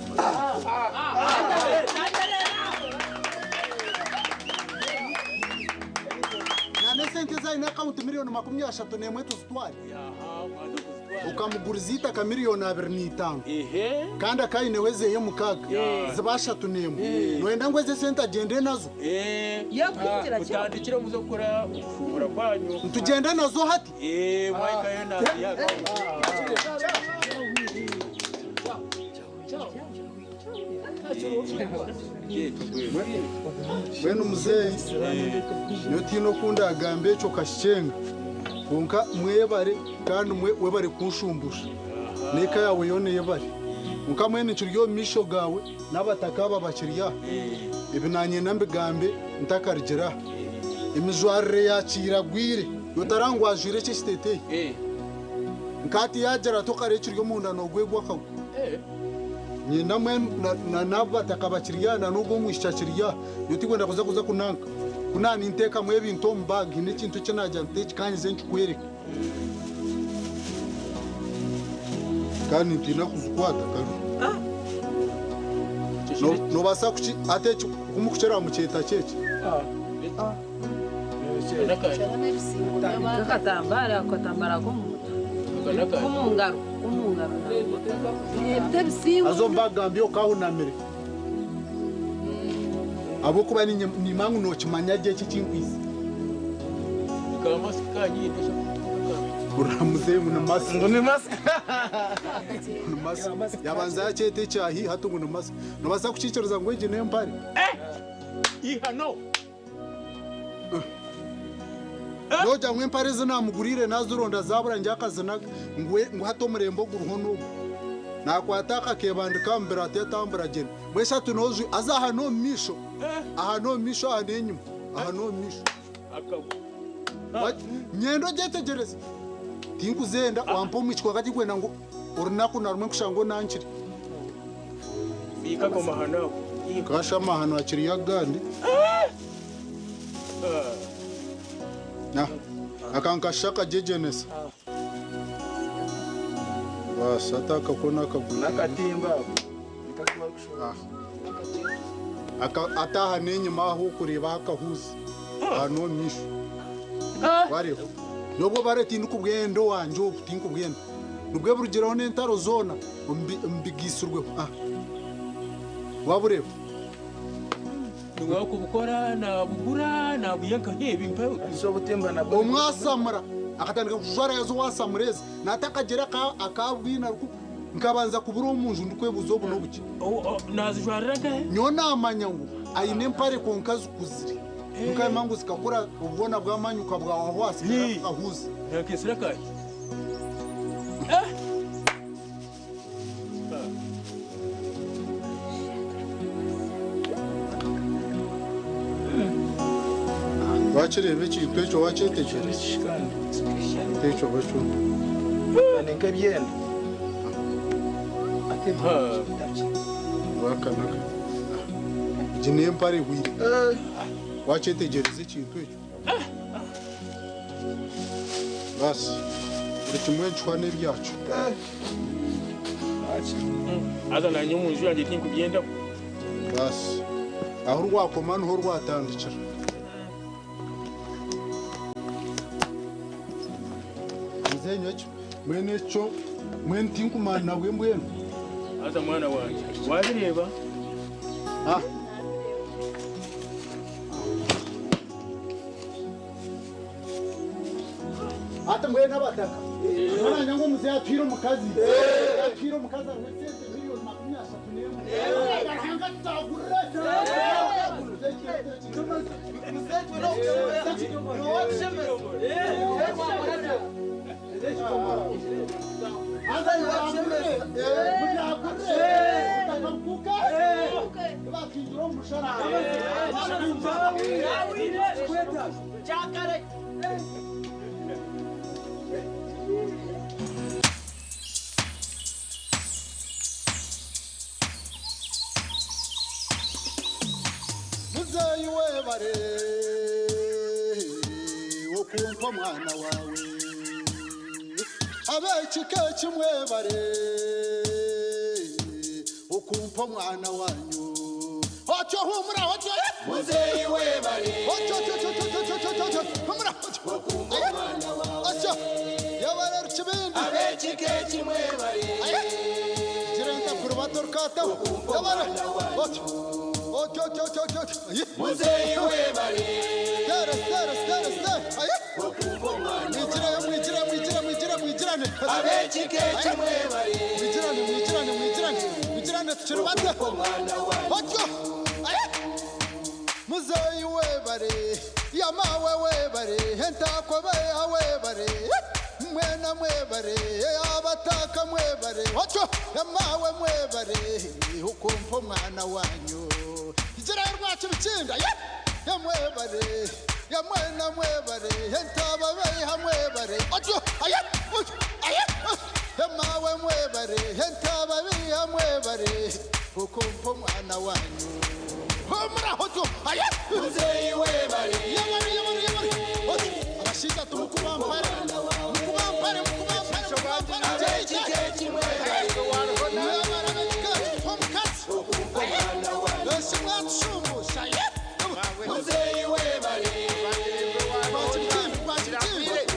Nane sente zaine akaunti 31 million tuzitware. Ukamuguriza itaka 25 million. Kandi akaineho ezeye 6. Ziba 31. Noyenda ngu eze sente agende nazo? Yakwingira mutandikire muze kukora okushubura kwanyu. Ntugende nazo hati? Mwahikayo nazihaga. Mbwenu muzeeyi, nyowe tihaine oku ndagamba ekyo kashicenga. Kwonka mwebare kandi webare kunshumbusha. N'eka yaawe yoona eyebare. Kwonka mbwenu nkiri omu maisho gaawe n'abataka aba bakiri aha. Ebi naanyenda mbigambe ntakarugire aha. Emijwarire ya Kiiragwire, otarangwa ajwaire eki ekiteeteeyi. Nka hati yaagira ati okareeba ekiri omunda noogwegwa akagwa. Nyenda mbwenu n'abataka bakiri aha na n'ogwo omwishiki akiri aha. Nyowe tinkwenda kuza kuza kunanka. Ku naaninteekamu ebintu omu bag, haine ekintu eki naagira nti eki ka nyize nkikwereke. Kandi nintiina kuzikwata kabi. Noobaasa kuki hati eki ku murikukira mukyeta ki eki? Akatambara akatambara k'omu mutwe k'omu ngaro k'omu ngaro ebyo ebisingo. Haza omu bagambye okahunamire. Ahabw'okuba nimanya ngu nookimanya gye eki ekinkwitsa. Uramuze ngu ni mask. Ngu ni mask. Ni mask. Yabanza yakyeta ekyahi hati ngu ni mask. Noobaasa kukiikiriza ngu egi n'empare? Ihano. Nogira ngu empare ezi naamuguriire naazironda zaabura ngyakazinaga ngu hati omurembe oguriho n'ogu. Naakwata akakebandika aha mubiri ati atambura gyenda. Mbwenu hati noju haza aha n'omu maisho. Aha n'omu maisho aha n'enyima. Aha n'omu maisho. Nyenda ogyetegyereze. Tinkuzenda wampa omwishiki kwonka tinkwenda ngu orunaku na rumwe nkushanga onankire. Biika ago mahano ago. Kasha amahano akiriyo agandi. Aka nkasha akagyegenesa. Basi ati akako nakagwire. N'akatimba ako. Ata aha n'enyima aho okureeba akahuuzi. Aha n'omu maisho. Wareeba. Nobwo bare tindikubwenda owangye obu tinkubwenda. Nibwe burugireho n'entaro zoona mbigiisirweho. Wabureeba? Niwakubukora nabugura nabuya nkahebi mpa. Omwasamura akatandika kujwara yazo wasamura ezi natakagira akabwina nkabanza kubura omu nju ndikwebuuza obu n'obuki. Nazijwarira nkahe? Nyowe namanya ngu aine empare kwonka zikuzire. Nkayema ngu zikakura obwona bwamanyuka bwahwaho hasigara akahuuzi. Nakesera kahi? Wakireeba ekintu ekyo wakyetegyereza? Ekyo bakyo. Ni nk'ebyenda. Bakanaka. Egi n'empare ehwire. Wakyetegyereza ekintu ekyo? Basi buri kimwe nkihwa n'ebyakyo. Haza nanye omu nju yange tinkubyendaho. Basi aho rwakoma niho rwatandikira. Muzeeyi ekyo mbwenu ekyo mbwenu tinkumanya nabwe mbwenu. Haza mwana wangye wabireeba? Hati mbwenu abataka. Nonanya ngu omuzeeyi atwire omukazi. Atwire omukazi ariho esente 31 million. Ruhanga tuzagurira. Muzeeyi webare okumpa omwana wawe. Ab'ekika ekimwebare okumpa omwana wanyu. Otyo humura otyo. Muzeeyi webare. Otyo otyo otyo otyo otyo otyo otyo humura otyo. Okumpa omwana wawe. Otyo. Yebare Rukibindi. Ab'ekika. Tukikwataho. Yabare. Otyo. Otyo, otyo, otyo, otyo, otyo. Aye. Muzeeyi webale. Tere, tere, tere, tere. Aye. Mwigireyo, mwigire, mwigire, mwigire, mwigirane. Ab'ekika ekyo Aye. mwebale. Mwigirane, mwigirane, mwigirane. Mwigirane tukiri bato. Otyo. Aye. Muzeeyi webale, yamawe webale, entakobeya webale, mwena mwebale, abataka mwebale, otyo yamawe mwebale, ukumva omwana wanyu. Igirayo rwacu bikinda, ye! Yamwebale, yamwena mwebale, entababeya mwebale, otyo, aye, otyo, aye, yamawe mwebale, entababeya mwebale, ukumva omwana wanyu. Humura otyo, aye! Muzeeyi webale. Yabare, yabare, yabare. Otyo, abashaija tumukubampare, mukubampare, mukubampare, mukubampare. Ab'ekika ekimwebale. Yabare ab'ekika ekyo, omukazi. Esi mwatushumbusha, ye! Muzeeyi webale. Rwakibikimbi, rwakibikimbi.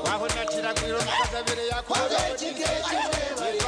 Wahona kiragwiro omukazi abeere yakoze. Ab'ekika ekimwebale.